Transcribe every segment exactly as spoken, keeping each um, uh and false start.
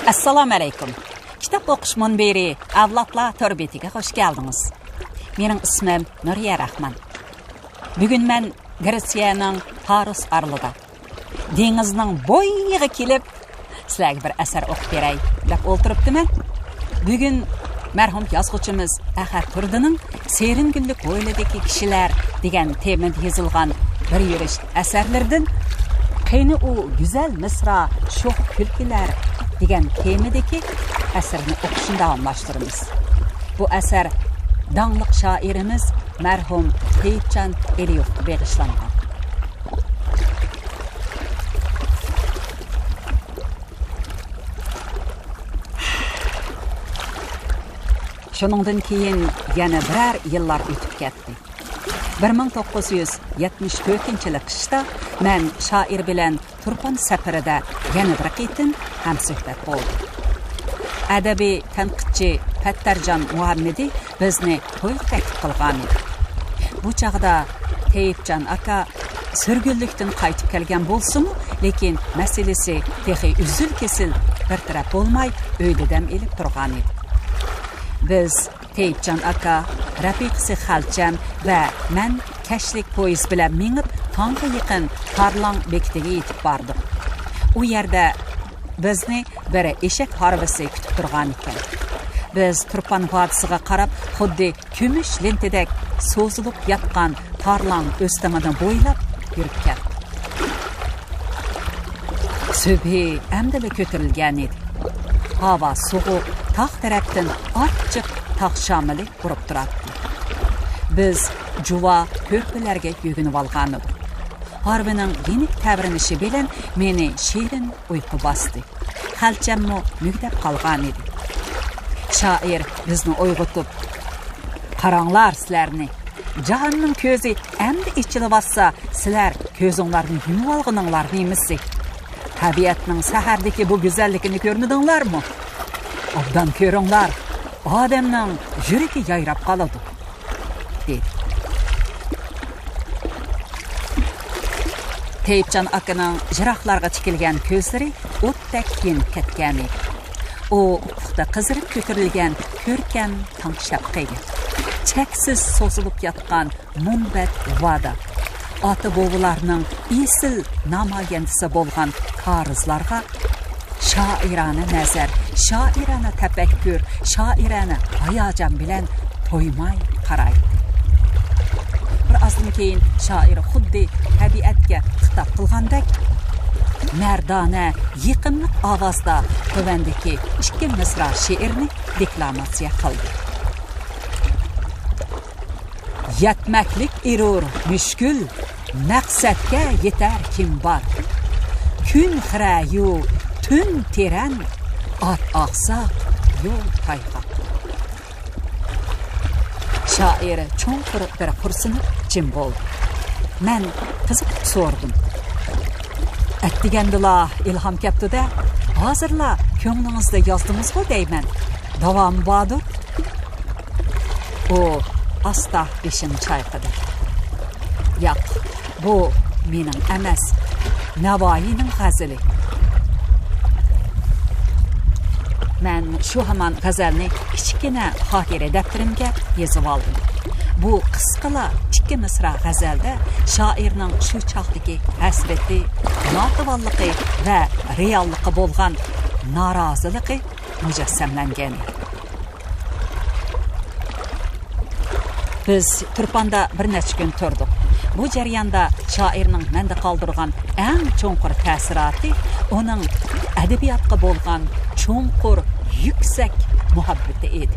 ئەسسالامۇئەلەيكۇم. كىتاب ئوقۇش مۇنبىرى ئەۋلادلار تور بېتىگە خۇش كەلدىڭىز. مېنىڭ ئىسمىم نۇرىيە راخمان. بۈگۈن مەن گرېتسىيەنىڭ پارۇس ئارىلىدا، دېڭىزنىڭ بويىغا كېلىپ، سىلەرگە بىر ئەسەر ئوقۇپ بېرەي دەپ ئولتۇرۇپتىمەن. بۈگۈن مەرھۇم يازغۇچىمىز ئەخەت تۇردىنىڭ سېرىنگۈللۈك ھويلىدىكى كىشىلەر دېگەن تېمىدا يېزىلغان بىر يۈرۈش ئەسەرلىرىدىن قېنى ئۇ گۈزەل مىسرا شوخ كۈلكىلەر دېگەن تېمىدىكى ئەسىرىنى ئوقۇشنى داۋاملاشتۇرىمىز. بۇ ئەسەر داڭلىق شائىرىمىز مەرھۇم تېيىپجان ئېلىيېۋقا بېغىشلانغان. شۇنىڭدىن كېيىن يەنە بىرەر يىللار ئۆتۈپ كەتتى. بىر مىڭ توققۇز يۈز يەتمىش تۆتىنچى يىلى قىشتا مەن شائىر بىلەن تۇرپان سەپىرىدە يەنە بىر قېتىم ھەمسۆھبەت بولدۇق. ئەدەبىي تەنقىدچى پەتتەرجان مۇھەممىدى بىزنى تويغا تەكلىپ قىلغانىدى. بۇ چاغدا تېيىپجان ئاكا سۈرگۈنلۈكتىن قايتىپ كەلگەن بولسىمۇ، لېكىن مەسىلىسى تېخى ئۈزۈل-كېسىل بىر تەرەپ بولماي، ئۆيدە دەم ئېلىپ تۇرغانىدى. بىز تېيىپجان ئاكا، رەپىقىسى خەلچەم ۋە مەن كەچلىك پويىز بىلەن مېڭىپ، تاڭغا يېقىن تارلاڭ بېكىتىگە يېتىپ باردۇق. ئۇ يەردە بىزنى بىر ئېشەك ھارۋىسى كۈتۈپ تۇرغانىكەن. بىز تۇرپان ۋادىسىغا قاراپ، خۇددى كۈمۈش لېنتىدەك سوزۇلۇپ ياتقان تارلاڭ ئۆستىڭىنى بويلاپ يۈرۈپ كەتتۇق. سۈبھى ئەمدىلا كۆتۈرۈلگەنىدى. ھاۋا سوغۇق، تاغ تەرەپتىن ئاچچىق تاغ شامىلى ئۇرۇپ تۇراتتى. بىز جۇۋا كۆرپىلەرگە يۆگىنىۋالغانىدۇق. ھارۋىنىڭ يېنىك تەۋرىنىشى بىلەن مېنى شېرىن ئۇيقۇ باستى. خەلچەممۇ مۈگدەپ قالغانىدى. شائىر بىزنى ئويغىتىپ، «قاراڭلار سىلەرنى! جاھاننىڭ كۆزى ئەمدى ئېچىلىۋاتسا، سىلەر كۆزۈڭلارنى يۇمۇۋالغىنىڭلار نېمىسى؟ تەبىئەتنىڭ سەھەردىكى بۇ گۈزەللىكىنى كۆرمىدىڭلارمۇ؟ ئوبدان كۆرۈڭلار، ئادەمنىڭ يۈرىكى يايراپ قالىدۇ.» دېدى. تېيىپجان ئاكىنىڭ يىراقلارغا تىكىلگەن كۆزلىرى ئوتتەك يېنىپ كەتكەنىدى. ئۇ ئۇپۇقتا قىزىرىپ كۆتۈرۈلگەن كۆركەم تاڭ شەپىقىگە، چەكسىز سوزۇلۇپ ياتقان مۇنبەت ۋادا، ئاتا-بوۋىلارنىڭ ئېسىل نامايەندىسى بولغان كارىزلارغا شائىرانە نەزەر، شائىرانە تەپەككۇر، شائىرانە ھاياجان بىلەن تويماي قارايتتى. بىر ئازدىن كېيىن شائىر خۇددى تەبىئەتكە خىتاب قىلغاندەك مەردانە، يېقىملىق ئاۋازدا تۆۋەندىكى ئىككى مىسرا شېئىرنى دېكلاماتسىيە قىلدى. يەتمەكلىك ئېرۇر مۈشكۈل، مەقسەتكە يېتەر كىم بار؟ كۈن خىرە يۇ، تۈن تېرەن، ئات ئاقساق، يول تايغاق. شائىر چوڭقۇر بىر خورسىنىپ جىم بولدى. مەن قىزىقىپ سورىدىم. ئەتىگەندىلا ئىلھام كەپتۇ-دە، ھازىرلا كۆڭلىڭىزدە يازدىڭىزغۇ دەيمەن. داۋامى باردۇر. ئۇ ئاستا بېشىنى چايقىدى. ياق، بۇ مېنىڭ ئەمەس، نەۋائىينىڭ غەزىلى. مەن شۇ ھامان غەزەلنى كىچىككىنە خاتىرە دەپتىرىمگە يېزىۋالدىم. بۇ قىسقىلا ئىككى مىسرا غەزەلدە شائىرنىڭ شۇ چاغدىكى ھەسرىتى، ناتىۋانلىقى ۋە رېئاللىققا بولغان نارازىلىقى مۇجەسسەملەنگەن. بىز تۇرپاندا بىر نەچچە كۈن تۇردۇق. بۇ جەرياندا شائىرنىڭ مەندە قالدۇرغان ئەڭ چوڭقۇر تەسىراتى ئۇنىڭ ئەدەبىياتقا بولغان چوڭقۇر، يۈكسەك مۇھەببىتى ئىدى.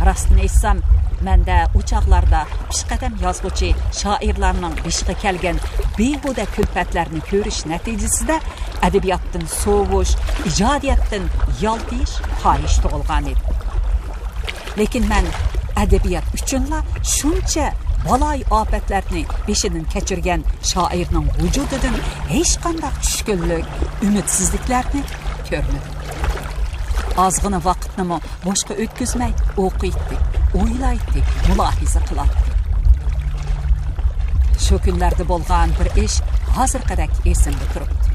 راستىنى ئېيتسام، مەندە ئۇ چاغلاردا پېشقەدەم يازغۇچى شائىرلارنىڭ بېشىغا كەلگەن بىھۇدە كۈلپەتلەرنى كۆرۈش نەتىجىسىدە ئەدەبىياتتىن سوۋۇش، ئىجادىيەتتىن يالتىيىش خاھىشى تۇغۇلغانىدى. لېكىن مەن ئەدەبىيات ئۈچۈنلا شۇنچە بالايىئاپەتلەرنى بېشىدىن كەچۈرگەن شائىرنىڭ ۋۇجۇدىدىن ھېچقانداق چۈشكۈنلۈك، ئۈمىدسىزلىكلەرنى كۆرمىدىم. ئازغىنە ۋاقىتنىمۇ بوشقا ئۆتكۈزمەي ئوقۇيتتى، ئويلايتتى، مۇلاھىزە قىلاتتى. شۇ كۈنلەردە بولغان بىر ئىش ھازىرقىدەك ئېسىمدە تۇرۇپتۇ.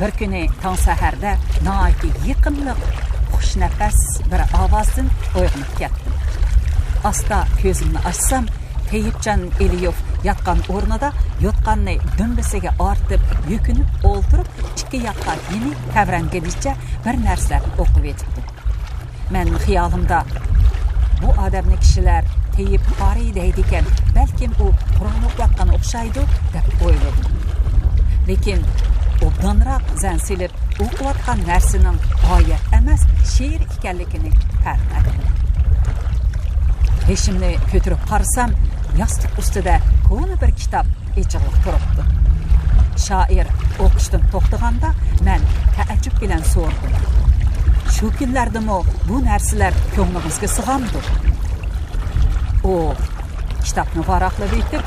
بىر كۈنى تاڭ سەھەردە ناھايىتى يېقىملىق، خۇش نەپەس بىر ئاۋازدىن ئويغىنىپ كەتتىم. ئاستا كۆزۈمنى ئاچسام، تەيىپجان ئېلىيېف ياتقان ئورنىدا يوتقاننى دۈمبىسىگە ئارتىپ، يۈكۈنۈپ ئولتۇرۇپ، ئىككى ياققا يېنىك تەۋرەنگىنىچە بىر نەرسىلەرنى ئوقۇۋېتىپتۇ. مەن خىيالىمدا، «بۇ ئادەمنى كىشىلەر تەيىپ قارىي دەيدىكەن، بەلكىم ئۇ قۇرئان ئوقۇۋاتقان ئوخشايدۇ» دەپ ئويلىدىم. لېكىن ئوبدانراق زەن سېلىپ ئوقۇۋاتقان نەرسىنىڭ ئايەت ئەمەس، شېئىر ئىكەنلىكىنى پەرق ئەتتىم. بېشىمنى كۆتۈرۈپ قارىسام، ياستۇق ئۈستىدە كونا بىر كىتاب ئېچىقلىق تۇرۇپتۇ. شائىر ئوقۇشتىن توختىغاندا، مەن تەئەججۈپ بىلەن سورىدىم، «شۇ كۈنلەردىمۇ بۇ نەرسىلەر كۆڭلىڭىزگە سىغامدۇ؟» ئۇ كىتابنى ۋاراقلىۋېتىپ،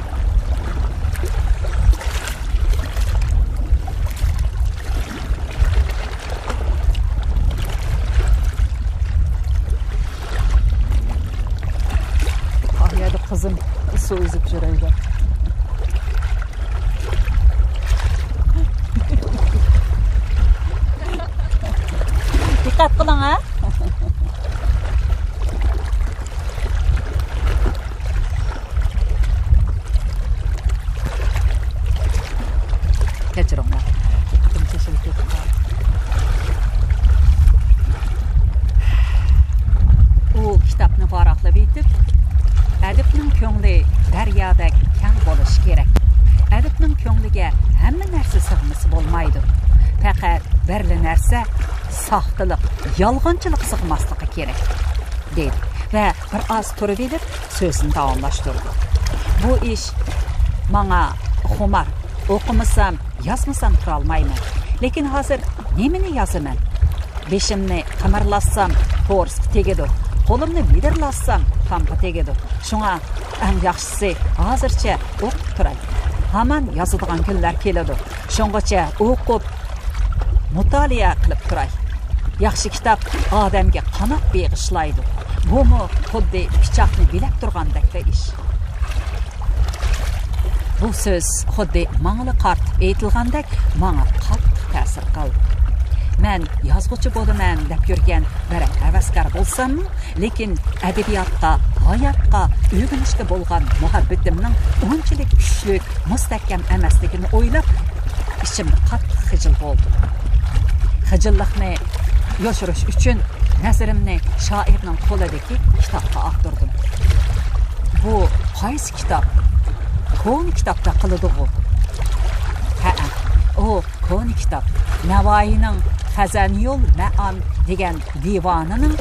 قايەردە قىزىم سۇ ئۈزۈپ يۈرەيدۇ. دىققەت قىلىڭ، ھە؟ كەچۈرۈڭلار. دىققىتىم تېشىلىپ كېتىپ قالدى. ئۇ كىتابنى ۋاراقلاپ ئېيتىپ، «ئەدىبنىڭ كۆڭلى دەريادەك كەڭ بولۇشى كېرەك. ئەدىبنىڭ كۆڭلىگە ھەممە نەرسە سىغمىسا بولمايدۇ. پەقەت بىرلا نەرسە، ساختىلىق، يالغانچىلىق سىغماسلىقى كېرەك» دېدى ۋە بىر ئاز تۇرۇۋېلىپ سۆزىنى داۋاملاشتۇردى. «بۇ ئىش ماڭا خۇمار. ئوقۇمىسام، يازمىسام تۇرالمايمەن. لېكىن ھازىر نېمىنى يازىمەن؟ بېشىمنى قىمىرلاتسام، قورسىقى تېگىدۇ. قولۇمنى مىدىرلاتسام، تامغا تېگىدۇ. شۇڭا ئەڭ ياخشىسى ھازىرچە ئوقۇپ تۇراي. ھامان يازىدىغان كۈنلەر كېلىدۇ. شۇڭغىچە ئوقۇپ، مۇتالىئە قىلىپ تۇراي. ياخشى كىتاب ئادەمگە قانات بېغىشلايدۇ. بۇمۇ خۇددى پىچاقنى بىلەپ تۇرغاندەكلا ئىش.» بۇ سۆز خۇددى ماڭىلا قارىتىپ ئېيتىلغاندەك ماڭا قاتتىق تەسىر قىلدى. مەن يازغۇچى بولىمەن دەپ يۈرگەن بىر ھەۋەسكار بولساممۇ، لېكىن ئەدەبىياتقا، ھاياتقا، ئۆگىنىشكە بولغان مۇھەببىتىمنىڭ ئۇنچىلىك كۈچلۈك، مۇستەھكەم ئەمەسلىكىنى ئويلاپ، ئىچىمدە قاتتىق خىجىل بولدۇم. خىجىللىقنى يوشۇرۇش ئۈچۈن نەزىرىمنى شائىرنىڭ قولىدىكى كىتابقا ئاغدۇردۇم. «بۇ قايسى كىتاب؟ كونا كىتابتەك قىلىدىغۇ؟» «ھەئە، ئۇ كونا كىتاب. نەۋائىينىڭ خەزەنىيۇل مەئان دېگەن دىۋانىنىڭ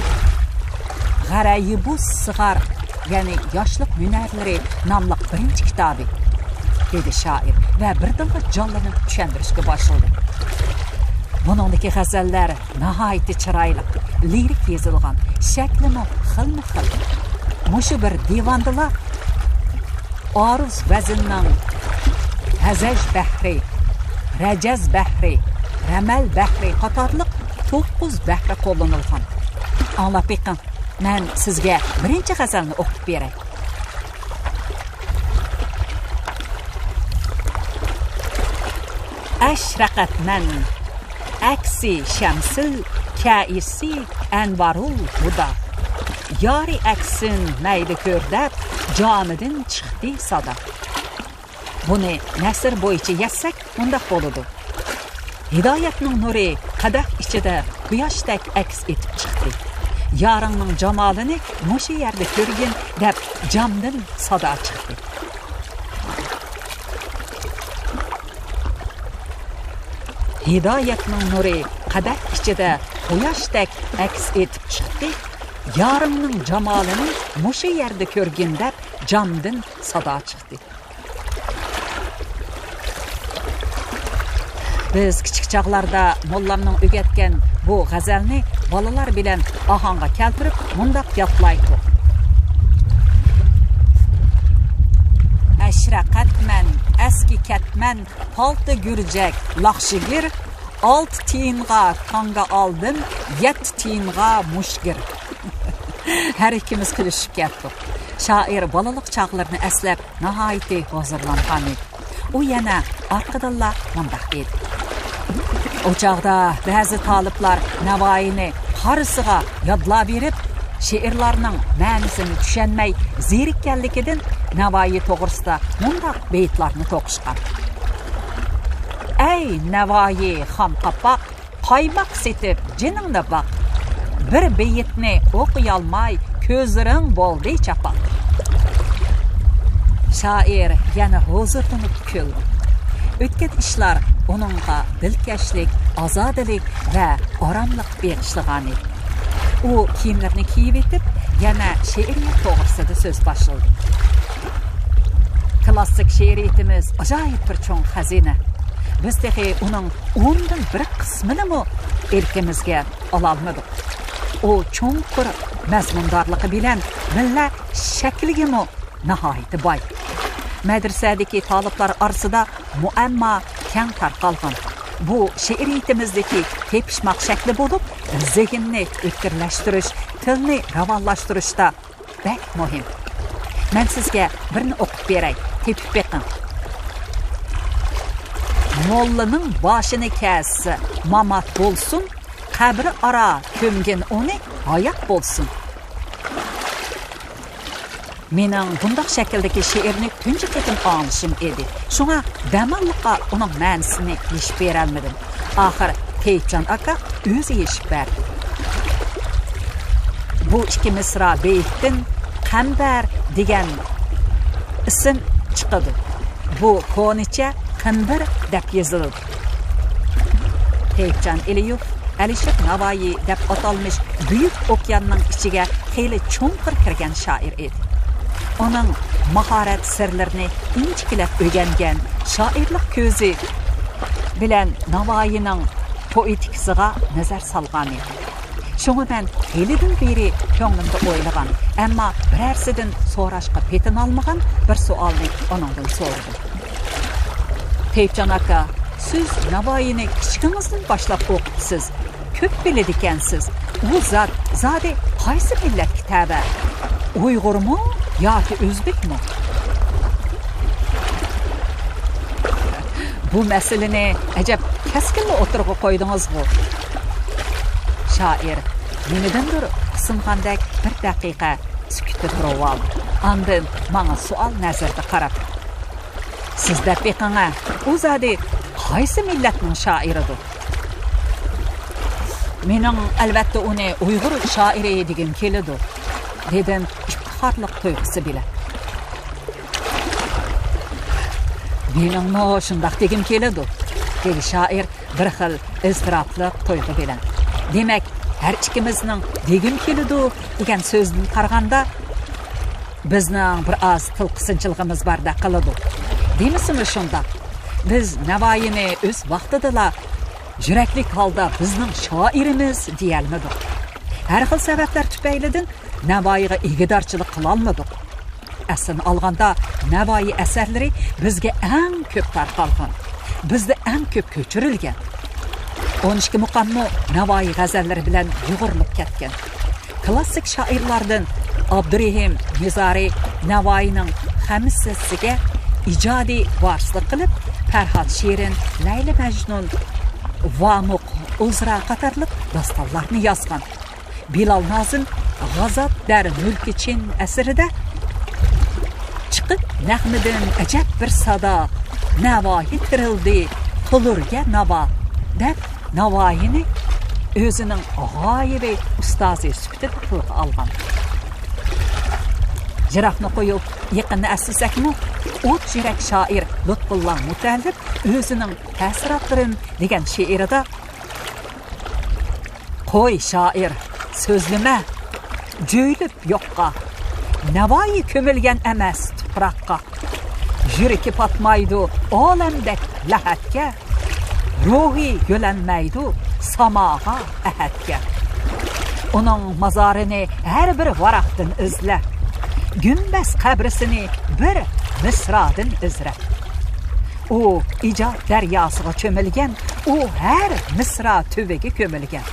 غەرەيىبۇس سىغار، يەنى ياشلىق ھۈنەرلىرى ناملىق بىرىنچى كىتابى» دېدى شائىر ۋە بىردىنلا جانلىنىپ چۈشەندۈرۈشكە باشلىدى. «بۇنىڭدىكى غەزەللەر ناھايىتى چىرايلىق، لىرىك يېزىلغان، شەكلىمۇ خىلمۇ خىل. مۇشۇ بىر دىۋاندىلا ئارۇز ۋەزىننىڭ ھەزەج بەھرى، رەجەز بەھرى، رەمەل بەھرى قاتارلىق توققۇز بەھرى قوللىنىلغان. ئاڭلاپ بېقىڭ، مەن سىزگە بىرىنچى غەزەلنى ئوقۇپ بېرەي.» «ئەشرەقەت مەن، ئەكسى شەمسىل، كەئىسى ئەنۋارۇل ھۇدا. يارى ئەكسىن مەيدە كۆر» دەپ، جامىدىن چىقتى سادا. بۇنى نەسر بويىچە يەتسەك، مۇنداق بولىدۇ: «ھىدايەتنىڭ نۇرى قەدەھ ئىچىدە قۇياشتەك ئەكس ئېتىپ چىقتى. يارىڭنىڭ جامالىنى مۇشۇ يەردە كۆرگىن» دەپ، جامدىن سادا چىقتى. «ھىدايەتنىڭ نۇرى قەدەھ ئىچىدە قۇياشتەك ئەكس ئېتىپ چىقتى. يارىڭنىڭ جامالىنى مۇشۇ يەردە كۆرگىن» دەپ، جامدىن سادا چىقتى. بىز كىچىك چاغلاردا موللامنىڭ ئۆگەتكەن بۇ غەزەلنى بالىلار بىلەن ئاھاڭغا كەلتۈرۈپ، مۇنداق يادلايتتۇق: «ئەشرەقەتمەن، ئەسكى كەتمەن، پالتا گۈرجەك، لاخشىگىر، ئالتە تىيىنغا تاڭگا ئالدىم، يەتتە تىيىنغا مۇشگىر.» ھەر ئىككىمىز كۈلۈشۈپ كەتتۇق. شائىر بالىلىق چاغلىرىنى ئەسلەپ، ناھايىتى ھۇزۇرلانغان ئىدى. ئۇ يەنە ئارقىدىنلا مۇنداق دېدى: ئۇ چاغدا بەزى تالىپلار نەۋايىنى قارىسىغا يادلاۋېرىپ، شېئىرلارنىڭ مەنىسىنى چۈشەنمەي زېرىككەنلىكىدىن، نەۋايى توغرىسىدا مۇنداق بېيىتلارنى توقۇشقان: ئەي نەۋايى خام قاپاق، قايماق سېتىپ جېنىڭنى باق. بىر بېيىتنى ئوقۇيالماي، كۆزلىرىڭ بولدى چاپاق. شائىر يەنە ھۇزۇرلىنىپ كۈلدى. ئۆتكەن ئىشلار ئۇنىڭغا دىلكەشلىك، ئازادىلىك ۋە ئاراملىق بېغىشلىغانىدى. ئۇ كىيىملىرىنى كىيىۋېتىپ، يەنە شېئىرىيەت توغرىسىدا سۆز باشلىدى. كلاسسىك شېئىرىيىتىمىز ئاجايىپ بىر چوڭ خەزىنە. بىز تېخى ئۇنىڭ ئوندىن بىر قىسمىنىمۇ ئىلكىمىزگە ئالالمىدۇق. ئۇ چوڭقۇر مەزمۇندارلىقى بىلەن مىللەت شەكلىگىمۇ ناھايىتى باي. مەدرىسەدىكى تالىپلار ئارىسىدا مۇئەمما كەڭ تارقالغان. بۇ شېئىرىيىتىمىزدىكى تېپىشماق شەكلى بولۇپ، زېھىننى ئۆتكۈرلەشتۈرۈش، تىلنى راۋانلاشتۇرۇشتا بەك مۇھىم. مەن سىزگە بىرنى ئوقۇپ بېرەي، تېپىپ بېقىڭ. موللىنىڭ باشىنى كەس، مامات بولسۇن، قەبرە ئارا كۆمگىن ئۇنى، ھايات بولسۇن. مېنىڭ بۇنداق شەكىلدىكى شېئىرنى تۇنجى قېتىم ئاڭلىشىم ئىدى. شۇڭا دەماللىققا ئۇنىڭ مەنىسىنى يېشىپ بېرەلمىدىم. ئاخىر تېيىپجان ئاكا ئۆزى يېشىپ بەردى. بۇ ئىككى مىسرا بېيىتتىن قەمبەر دېگەن ئىسىم چىقىدۇ. بۇ كونىچە قىمبىر دەپ يېزىلىدۇ. تېيىپجان ئېلىيېۋ ئەلىشىر ناۋايى دەپ ئاتالمىش بۈيۈك ئوكياننىڭ ئىچىگە خېلى چوڭقۇر كىرگەن شائىر ئىدى. ئۇنىڭ ماھارەت سىرلىرىنى ئىنچىكىلەپ ئۆگەنگەن، شائىرلىق كۆزى بىلەن ناۋايىنىڭ پوئېتىكىسىغا نەزەر سالغانىدى. شۇڭا مەن ھېلىدىن بېرى كۆڭلۈمدە ئويلىغان، ئەمما بىرەرسىدىن سوراشقا پېتىنالمىغان بىر سوئالنى ئۇنىڭدىن سورىدىم. تېيىپجان ئاكا، سىز ناۋايىنى كىچىكىڭىزدىن باشلاپ ئوقۇپسىز، كۆپ بىلىدىكەنسىز. ئۇ زات زادى قايسى مىللەتكە تەۋە؟ ئۇيغۇرمۇ ياكى ئۆزبېكمۇ؟ بۇ مەسىلىنى ئەجەب كەسكىنلا ئوتتۇرىغا قويدىڭىزغۇ. شائىر نېمىدىندۇر قىسىنغاندەك بىر دەقىقە سۈكۈتتە تۇرۇۋالدى. ئاندىن ماڭا سوئال نەزىرىدە قاراپ، سىز دەپ بېقىڭە، ئۇ زادى قايسى مىللەتنىڭ شائىرىدۇ؟ مېنىڭ ئەلۋەتتە ئۇنى ئۇيغۇر شائىرى دېگۈم كېلىدۇ، دېدىم ئىپتىخارلىق تۇيغۇسى بىلەن. مېنىڭمۇ شۇنداق دېگۈم كېلىدۇ، دېدى شائىر بىر خىل ئىزتىراپلىق تۇيغۇ بىلەن. دېمەك، ھەر ئىككىمىزنىڭ دېگۈم كېلىدۇ دېگەن سۆزىدىن قارىغاندا، بىزنىڭ بىر ئاز تىل قىسىنچىلىقىمىز باردەك قىلىدۇ. دېمىسىمۇ شۇنداق. بىز ناۋايىنى ئۆز ۋاقتىدىلا يۈرەكلىك ھالدا بىزنىڭ شائىرىمىز دېيەلمىدۇق. ھەر خىل سەۋەبلەر تۈپەيلىدىن ناۋايىغا ئىگىدارچىلىق قىلالمىدۇق. ئەسلىنى ئالغاندا، ناۋايى ئەسەرلىرى بىزگە ئەڭ كۆپ تارقالغان، بىزدە ئەڭ كۆپ كۆچۈرۈلگەن. ئون ئىككى مۇقاممۇ ناۋايى غەزەللىرى بىلەن يۇغۇرۇلۇپ كەتكەن. كلاسسىك شائىرلاردىن ئابدۇرېھىم نىزارى ناۋايىنىڭ خەمسىسىگە ئىجادىي ۋارىسلىق قىلىپ، پەرھات شېرىن، لەيلى مەجنۇن، ۋامۇق، ئۇزرا قاتارلىق داستانلارنى يازغان. بىلال نازىم غازات دەر مۈلكى چىن ئەسىرىدە چىقىپ نەغمىدىن ئەجەب بىر سادا، ناۋايى تىرىلدى قۇلۇرگە ناۋا، دەپ ناۋايىنى ئۆزىنىڭ غايىۋى ئۇستازى سۈپىتىدە تىلغا ئالغان. يىراقنى قويۇپ، يېقىننى ئەسلىسەكمۇ، ئوت يۈرەك شائىر لۇتپۇللا مۇتەللىپ ئۆزىنىڭ تەسىراتلىرىم دېگەن شېئىرىدا، قوي، شائىر، سۆزلىمە، جۆيلۈپ يوققا. ناۋايى كۆمۈلگەن ئەمەس تۇپراققا. يۈرىكى پاتمايدۇ ئالەمدەك لەھەتكە. روھى يۆلەنمەيدۇ ساماغا، ئەھەتكە. ئۇنىڭ مازارىنى ھەر بىر ۋاراقتىن ئىزلە. گۈمبەز قەبرىسىنى بىر مىسرادىن ئىزرە. ئۇ ئىجاد دەرياسىغا چۆمۈلگەن، ئۇ ھەر مىسرا تۈۋىگە كۆمۈلگەن،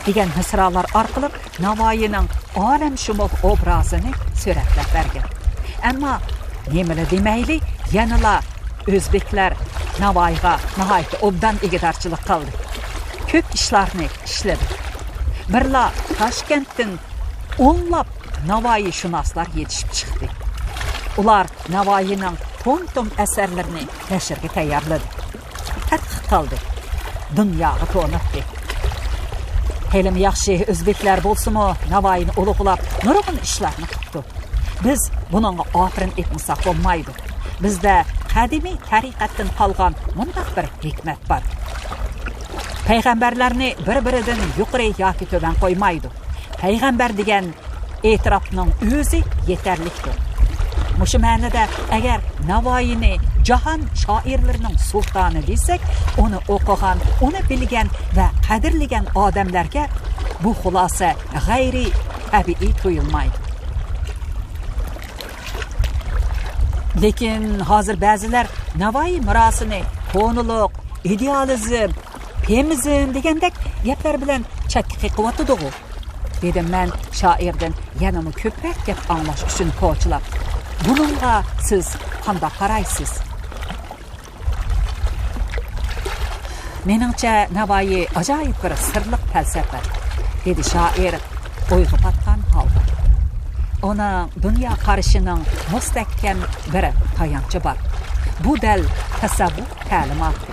دېگەن مىسرالار ئارقىلىق ناۋايىنىڭ ئالەمشۇمۇل ئوبرازىنى سۈرەتلەپ بەرگەن. ئەمما نېمىلا دېمەيلى، يەنىلا ئۆزبېكلەر ناۋايىغا ناھايىتى ئوبدان ئىگىدارچىلىق قىلدى. كۆپ ئىشلارنى ئىشلىدى. بىرلا تاشكەنتتىن ئونلاپ ناۋايىشۇناسلار يېتىشىپ چىقتى. ئۇلار ناۋايىنىڭ توم-توم ئەسەرلىرىنى نەشرگە تەييارلىدى. تەتقىق قىلدى. دۇنياغا تونۇتتى. ھېلىمۇ ياخشى، ئۆزبېكلەر بولسىمۇ ناۋايىنى ئۇلۇغلاپ، نۇرغۇن ئىشلارنى قىپتۇ. بىز بۇنىڭغا ئاپىرىن ئېيتمىساق بولمايدۇ. بىزدە قەدىمىي تەرىقەتتىن قالغان مۇنداق بىر ھېكمەت بار. پەيغەمبەرلەرنى بىر-بىرىدىن يۇقىرى ياكى تۆۋەن قويمايدۇ. پەيغەمبەر دېگەن ئېتىراپنىڭ ئۆزى يېتەرلىكتۇر. مۇشۇ مەنىدە، ئەگەر ناۋايىنى جاھان شائىرلىرىنىڭ سۇلتانى دېسەك، ئۇنى ئوقۇغان، ئۇنى بىلگەن ۋە قەدىرلىگەن ئادەملەرگە بۇ خۇلاسە غەيرىي تەبىئىي تۇيۇلمايدۇ. لېكىن ھازىر بەزىلەر ناۋايى مىراسىنى كونىلىق، ئىدېئالىزم، فېمىنىزم دېگەندەك گەپلەر بىلەن چەتكە قېقىۋاتىدىغۇ، دېدىم مەن شائىردىن يەنىمۇ كۆپرەك گەپ ئاڭلاش ئۈچۈن پوچىلاپ. بۇنىڭغا سىز قانداق قارايسىز؟ مېنىڭچە، ناۋايى ئاجايىپ بىر سىرلىق پەلسەپە، دېدى شائىر ئويغا پاتقان ھالدا. ئۇنىڭ دۇنيا قارىشىنىڭ مۇستەھكەم بىر تايانچى بار. بۇ دەل تەسەۋۋۇپ تەلىماتى.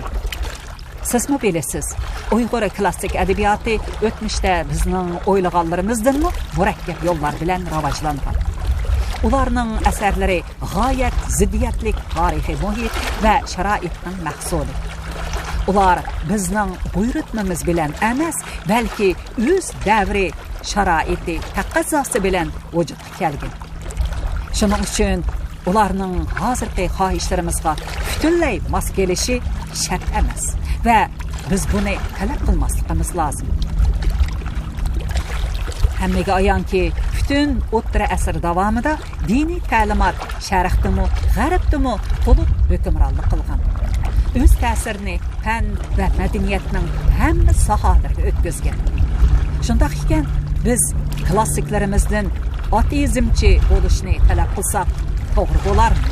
سىزمۇ بىلىسىز، ئۇيغۇر كلاسسىك ئەدەبىياتى ئۆتمۈشتە بىزنىڭ ئويلىغانلىرىمىزدىنمۇ مۇرەككەپ يوللار بىلەن راۋاجلانغان. ئۇلارنىڭ ئەسەرلىرى غايەت زىددىيەتلىك تارىخىي مۇھىت ۋە شارائىتنىڭ مەھسۇلى. ئۇلار بىزنىڭ بۇيرۇتمىمىز بىلەن ئەمەس، بەلكى ئۆز دەۋرى شارائىتى تەقەززاسى بىلەن ۋۇجۇدقا كەلگەن. شۇنىڭ ئۈچۈن ئۇلارنىڭ ھازىرقى خاھىشلىرىمىزغا پۈتۈنلەي ماس كېلىشى شەرت ئەمەس ۋە بىز بۇنى تەلەپ قىلماسلىقىمىز لازىم. ھەممىگە ئايانكى، پۈتۈن ئوتتۇرا ئەسىر داۋامىدا دىنىي تەلىمات شەرقتىمۇ، غەربتىمۇ تولۇق ھۆكۈمرانلىق قىلغان. ئۆز تەسىرىنى پەن ۋە مەدەنىيەتنىڭ ھەممە ساھەلىرىگە ئۆتكۈزگەن. شۇنداق ئىكەن، بىز كلاسسىكلىرىمىزدىن ئاتېئىزمچى بولۇشنى تەلەپ قىلساق توغرا بولارمۇ؟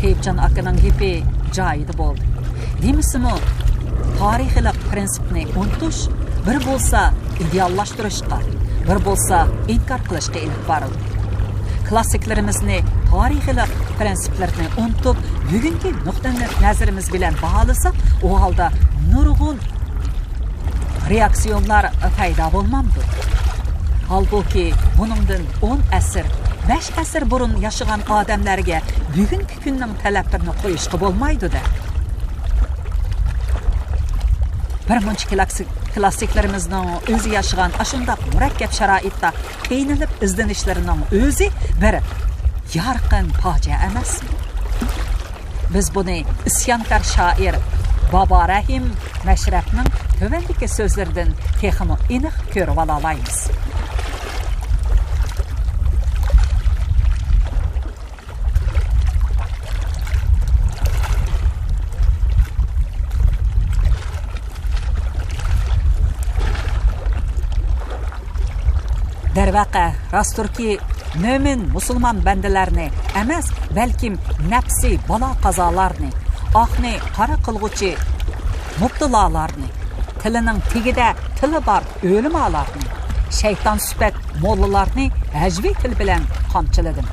تېيىپجان ئاكىنىڭ گېپى جايىدا بولدى. دېمىسىمۇ، تارىخىيلىق پىرىنسىپنى ئۇنتۇش بىر بولسا ئىدېئاللاشتۇرۇشقا، بىر بولسا ئىنكار قىلىشقا ئېلىپ بارىدۇ. كلاسسىكلىرىمىزنى تارىخىيلىق پىرىنسىپلىرىنى ئۇنتۇپ، بۈگۈنكى نۇقتىئى نەزىرىمىز بىلەن باھالىساق، ئۇ ھالدا نۇرغۇن رېئاكسىيونلار پەيدا بولمامدۇ؟ ھالبۇكى، بۇنىڭدىن ئون ئەسىر، بەش ئەسىر بۇرۇن ياشىغان ئادەملەرگە بۈگۈنكى كۈننىڭ تەلەپلىرىنى قويۇشقا بولمايدۇ-دە. بىرمۇنچە كلاسسىك-، كلاسسىكلىرىمىزنىڭ ئۆزى ياشىغان ئاشۇنداق مۇرەككەپ شارائىتتا قىينىلىپ ئىزدىنىشلىرىنىڭ ئۆزى بىر يارقىن پاجىئە ئەمەسمۇ؟ بىز بۇنى ئىسيانكار شائىر بابا رەھىم مەشرەپنىڭ تۆۋەندىكى سۆزلىرىدىن تېخىمۇ ئېنىق كۆرۈۋالالايمىز. دەرۋەقە، راستتۇركى، مۆمىن مۇسۇلمان بەندىلەرنى ئەمەس، بەلكىم نەپسىي بالا-قازالارنى، ئاقنى قارا قىلغۇچى مۇپتىلالارنى، تىلىنىڭ تېگىدە تىلى بار ئۆلىمالارنى، شەيتان سۈپەت موللىلارنى ھەجۋىي تىل بىلەن قامچىلىدىم.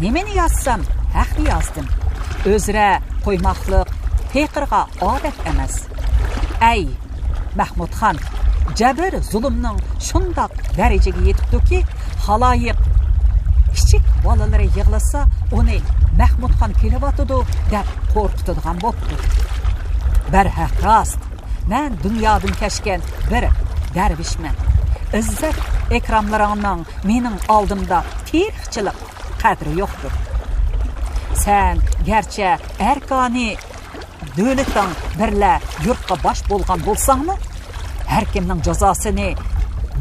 نېمىنى يازسام، ھەقنى يازدىم. ئۆزرە قويماقلىق پېقىرغا ئادەت ئەمەس. ئەي، مەھمۇدخان، جەبىر-زۇلۇمنىڭ شۇنداق دەرىجىگە يېتىپتۇكى، خالايىق كىچىك بالىلىرى يىغلىسا، ئۇنى مەھمۇدخان كېلىۋاتىدۇ دەپ قورقۇتىدىغان بوپتۇ. بەرھەق راست، مەن دۇنيادىن كەچكەن بىر دەرۋىشمەن. ئىززەت-ئىكراملىرىڭنىڭ مېنىڭ ئالدىمدا تېرىقچىلىق قەدرى يوقتۇر. سەن گەرچە ئەركانى دۆلىتىڭ بىرلە يۇرتقا باش بولغان بولساڭمۇ، ھەر كىمنىڭ جازاسىنى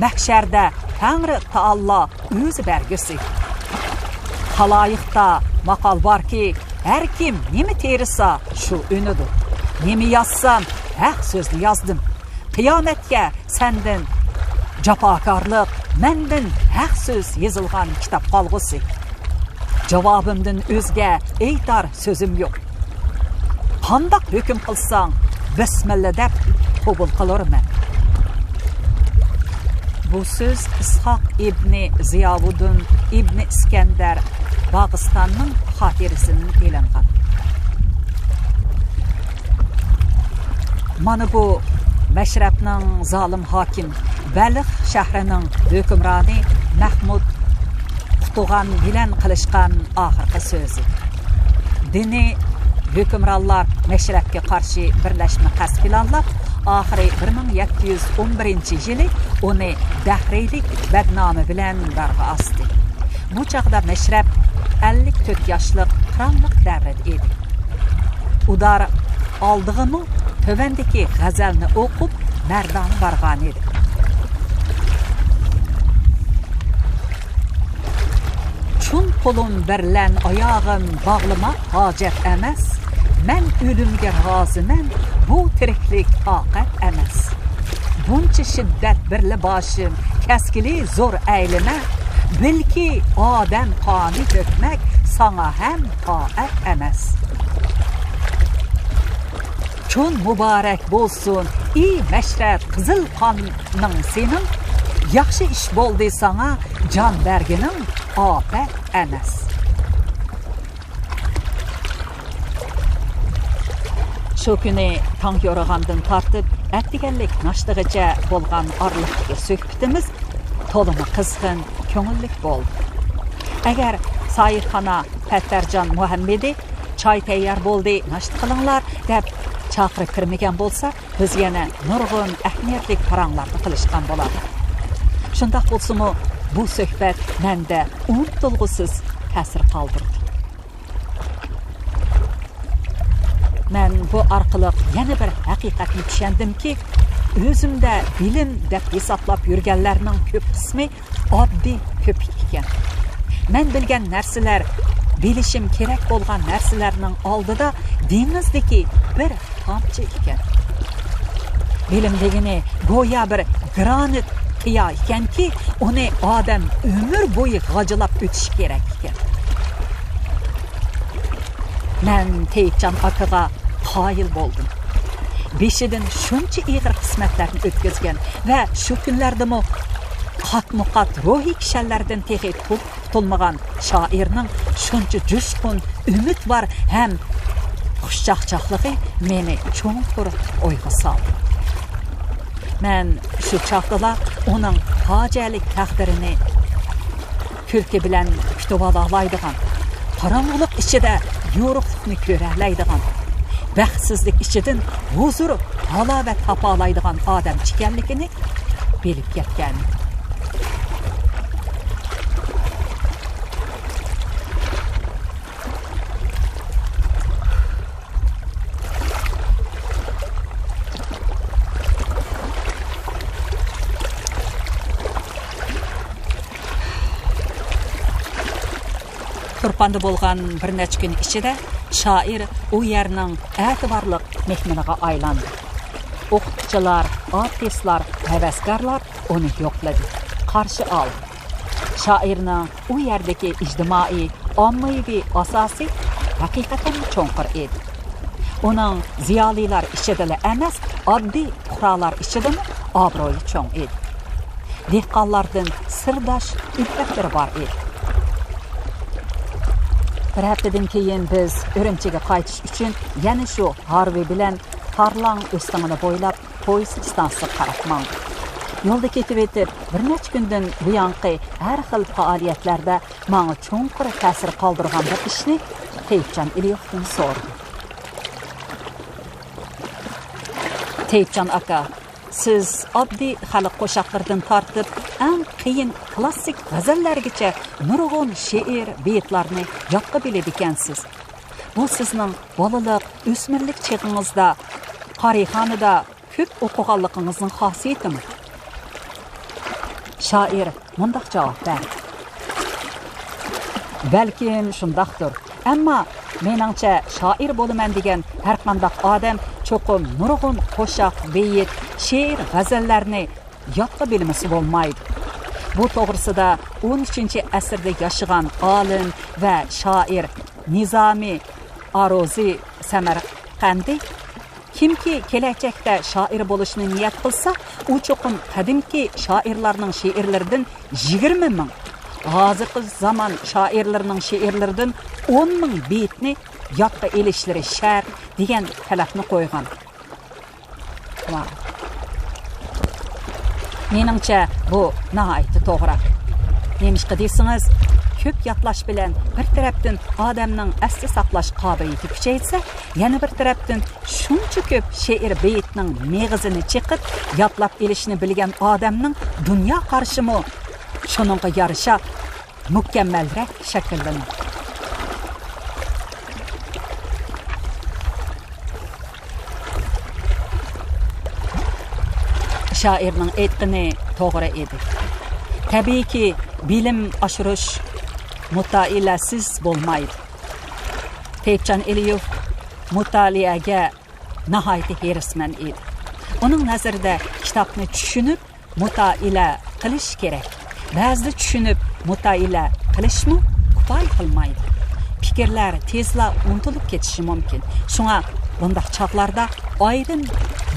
مەھشەردە تەڭرى تائالا ئۆزى بەرگۈسى. خالايىقتا ماقال باركى، ھەر كىم نېمە تېرىسا، شۇ ئۈنىدۇ. نېمە يازسام، ھەق سۆزنى يازدىم. قىيامەتكە سەندىن جاپاكارلىق مەندىن ھەق سۆز يېزىلغان كىتاب قالغۇسى. جاۋابىمدىن ئۆزگە ئېيتار سۆزۈم يوق. قانداق ھۆكۈم قىلساڭ، بىسمىللا دەپ قوبۇل قىلۇرمەن. بۇ سۆز ئىسھاق ئىبنى زىياۋۇدۇن ئىبنى ئىسكەندەر باغىستاننىڭ خاتىرىسىدىن ئېلىنغان. مانا بۇ مەشرەپنىڭ زالىم ھاكىم، بەلخ شەھىرىنىڭ ھۆكۈمرانى مەھمۇد قۇتۇغان بىلەن قىلىشقان ئاخىرقى سۆزى. دىنىي ھۆكۈمرانلار مەشرەپكە قارشى بىرلەشمە قەست پىلانلاپ، ئاخىرى بىر مىڭ يەتتە يۈز ئون بىرىنچى يىلى ئۇنى دەھرىيلىك بەدنامى بىلەن دارغا ئاستى. بۇ چاغدا مەشرەپ ئەللىك تۆت ياشلىق قىرانلىق دەۋرىدە ئىدى. ئۇدار ئالدىغىمۇ تۆۋەندىكى غەزەلنى ئوقۇپ، مەردانە بارغانىدى. چوڭ قولۇم بىلەن ئاياغىم باغلىماق ھاجەت ئەمەس. مەن ئۆلۈمگە رازىمەن، بۇ تىرىكلىك تاقەت ئەمەس. بۇنچە شىددەت بىرلا باشىم كەسكىلى زور ئەيلىمە. بىلكى ئادەم قانى تۆكمەك ساڭا ھەم تائەت ئەمەس. كۈن مۇبارەك بولسۇن، ئى مەشرەپ، قىزىل قانىڭ سېنىڭ. ياخشى ئىش بولدى ساڭا جان بەرگىنىڭ، ئاپەت ئەمەس. شۇ كۈنى تاڭ يورۇغاندىن تارتىپ ئەتىگەنلىك ناشتىغىچە بولغان ئارىلىقتىكى سۆھبىتىمىز تولىمۇ قىزغىن، كۆڭۈللۈك بولدى. ئەگەر ساھىبخانا پەتتەرجان مۇھەممىدى «چاي تەييار بولدى، ناشتا قىلىڭلار» دەپ چاقىرىپ كىرمىگەن بولسا، بىز يەنە نۇرغۇن ئەھمىيەتلىك پاراڭلارنى قىلىشقان بولاتتۇق. شۇنداق بولسىمۇ، بۇ سۆھبەت مەندە ئۇنتۇلغۇسىز تەسىر قالدۇردى. مەن بۇ ئارقىلىق يەنە بىر ھەقىقەتنى چۈشەندىمكى، ئۆزۈمدە بىلىم دەپ ھېسابلاپ يۈرگەنلەرنىڭ كۆپ قىسمى ئاددىي كۆپۈك ئىكەن. مەن بىلگەن نەرسىلەر، بىلىشىم كېرەك بولغان نەرسىلەرنىڭ ئالدىدا دېڭىزدىكى بىر تامچە ئىكەن. بىلىم دېگىنى گويا بىر گرانىت قىيا ئىكەنكى، ئۇنى ئادەم ئۆمۈر بويى غاجىلاپ ئۆتۈشى كېرەك ئىكەن. مەن تېيىپجان ئاكىغا قايىل بولدۇم. بېشىدىن شۇنچە ئېغىر قىسمەتلەرنى ئۆتكۈزگەن ۋە شۇ كۈنلەردىمۇ قاتمۇقات روھىي كىشەنلەردىن تېخى قۇتۇلمىغان شائىرنىڭ شۇنچە جۇشقۇن، ئۈمىدۋار ھەم خۇشچاقچاقلىقى مېنى چوڭقۇر ئويغا سالدى. مەن شۇ چاغدىلا ئۇنىڭ پاجىئەلىك تەقدىرىنى كۈلكە بىلەن كۈتۈۋالالايدىغان، قاراڭغۇلۇق ئىچىدە يورۇقلۇقنى كۆرەلەيدىغان، بەختسىزلىك ئىچىدىن ھۇزۇر، ھالاۋەت تاپالايدىغان ئادەم ئىكەنلىكىنى بىلىپ يەتكەنىدىم. تۇرپاندا بولغان بىر نەچچە كۈن ئىچىدە شائىر ئۇ يەرنىڭ ئەتىۋارلىق مېھمىنىغا ئايلاندى. ئوقۇتقۇچىلار، ئارتىسلار، ھەۋەسكارلار ئۇنى يوقلىدى، قارشى ئالدى. شائىرنىڭ ئۇ يەردىكى ئىجتىمائىي، ئاممىۋى ئاساسى ھەقىقەتەن چوڭقۇر ئىدى. ئۇنىڭ زىيالىيلار ئىچىدىلا ئەمەس، ئاددىي پۇقرالار ئىچىدىمۇ ئابرۇيى چوڭ ئىدى. دېھقانلاردىن سىرداش ئۈلپەتلىرى بار ئىدى. بىر ھەپتىدىن كېيىن بىز ئۈرۈمچىگە قايتىش ئۈچۈن يەنە شۇ ھارۋى بىلەن تارلاڭ ئۆستىڭىنى بويلاپ پويىز ئىستانسىسىغا قاراپ ماڭدۇق. يولدا كېتىۋېتىپ، بىر نەچچە كۈندىن بۇيانقى ھەر خىل پائالىيەتلەردە ماڭا چوڭقۇر تەسىر قالدۇرغان بىر ئىشنى تېيىپجان ئېلىيېۋتىن سورىدىم. تېيىپجان ئاكا، سىز ئاددىي خەلق قوشاقلىرىدىن تارتىپ، ئەڭ قىيىن كلاسسىك غەزەللەرگىچە نۇرغۇن شېئىر، بېيىتلارنى يادقا بىلىدىكەنسىز. بۇ سىزنىڭ بالىلىق، ئۆسمۈرلۈك چېغىڭىزدا قارىخانىدا كۆپ ئوقۇغانلىقىڭىزنىڭ خاسىيىتىمۇ؟ شائىر مۇنداق جاۋاب بەردى: بەلكىم شۇنداقتۇر، ئەمما مېنىڭچە شائىر بولىمەن دېگەن ھەرقانداق ئادەم چوقۇم نۇرغۇن قوشاق، بېيىت، شېئىر، غەزەللەرنى يادقا بىلمىسە بولمايدۇ. بۇ توغرىسىدا ئون ئۈچىنچى ئەسىردە ياشىغان ئالىم ۋە شائىر نىزامى ئاروزى سەمەرقەندى، كىمكى كېلەچەكتە شائىر بولۇشنى نىيەت قىلسا، ئۇ چوقۇم قەدىمكى شائىرلارنىڭ شېئىرلىرىدىن يىگىرمە مىڭ، ھازىرقى زامان شائىرلىرىنىڭ شېئىرلىرىدىن ئون مىڭ بېيىتنى يادقا ئېلىشلىرى شەرت، دېگەن تەلەپنى قويغان. ۋاي. مېنىڭچە، بۇ ناھايىتى توغرا. نېمىشقا دېسىڭىز، كۆپ يادلاش بىلەن بىر تەرەپتىن ئادەمنىڭ ئەستە ساقلاش قابىلىيىتى كۈچەيسە، يەنە بىر تەرەپتىن شۇنچە كۆپ شېئىر بېيىتنىڭ مېغىزىنى چېقىپ، يادلاپ ئېلىشنى بىلگەن ئادەمنىڭ دۇنيا قارىشىمۇ شۇنىڭغا يارىشا مۇكەممەلرەك شەكىللىنىدۇ. شائىرنىڭ ئېيتقىنى توغرا ئىدى. تەبىئىيكى، بىلىم ئاشۇرۇش مۇتالىئەسىز بولمايدۇ. تەيىپجان ئېلىيېۋ مۇتالىئەگە ناھايىتى ھېرىسمەن ئىدى. ئۇنىڭ نەزىرىدە كىتابنى چۈشىنىپ، مۇتالىئە قىلىش كېرەك. بەزىدە چۈشىنىپ مۇتالىئە قىلىشمۇ كۇپايە قىلمايدۇ. پىكىرلەر تېزلا ئۇنتۇلۇپ كېتىشى مۇمكىن. شۇڭا بۇنداق چاغلاردا ئايرىم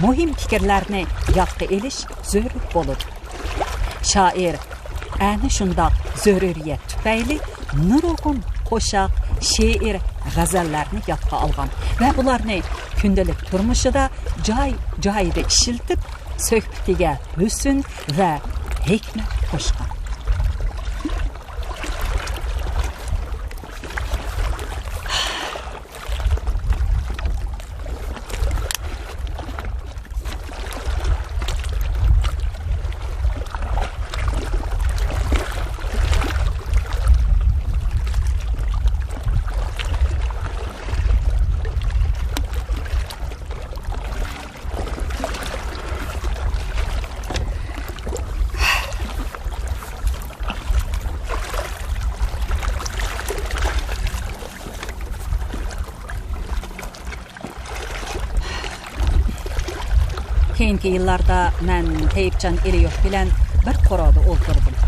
مۇھىم پىكىرلەرنى يادقا ئېلىش زۆرۈر بولىدۇ. شائىر ئەنە شۇنداق زۆرۈرىيەت تۈپەيلى نۇرغۇن قوشاق، شېئىر، غەزەللەرنى يادقا ئالغان ۋە بۇلارنى كۈندىلىك تۇرمۇشىدا جاي-جايىدا ئىشلىتىپ، سۆھبىتىگە ھۆسن ۋە ھېكمەت قوشقان. كېيىنكى يىللاردا مەن تەيىپجان ئېلىيېۋ بىلەن بىر قورۇدا ئولتۇردۇم.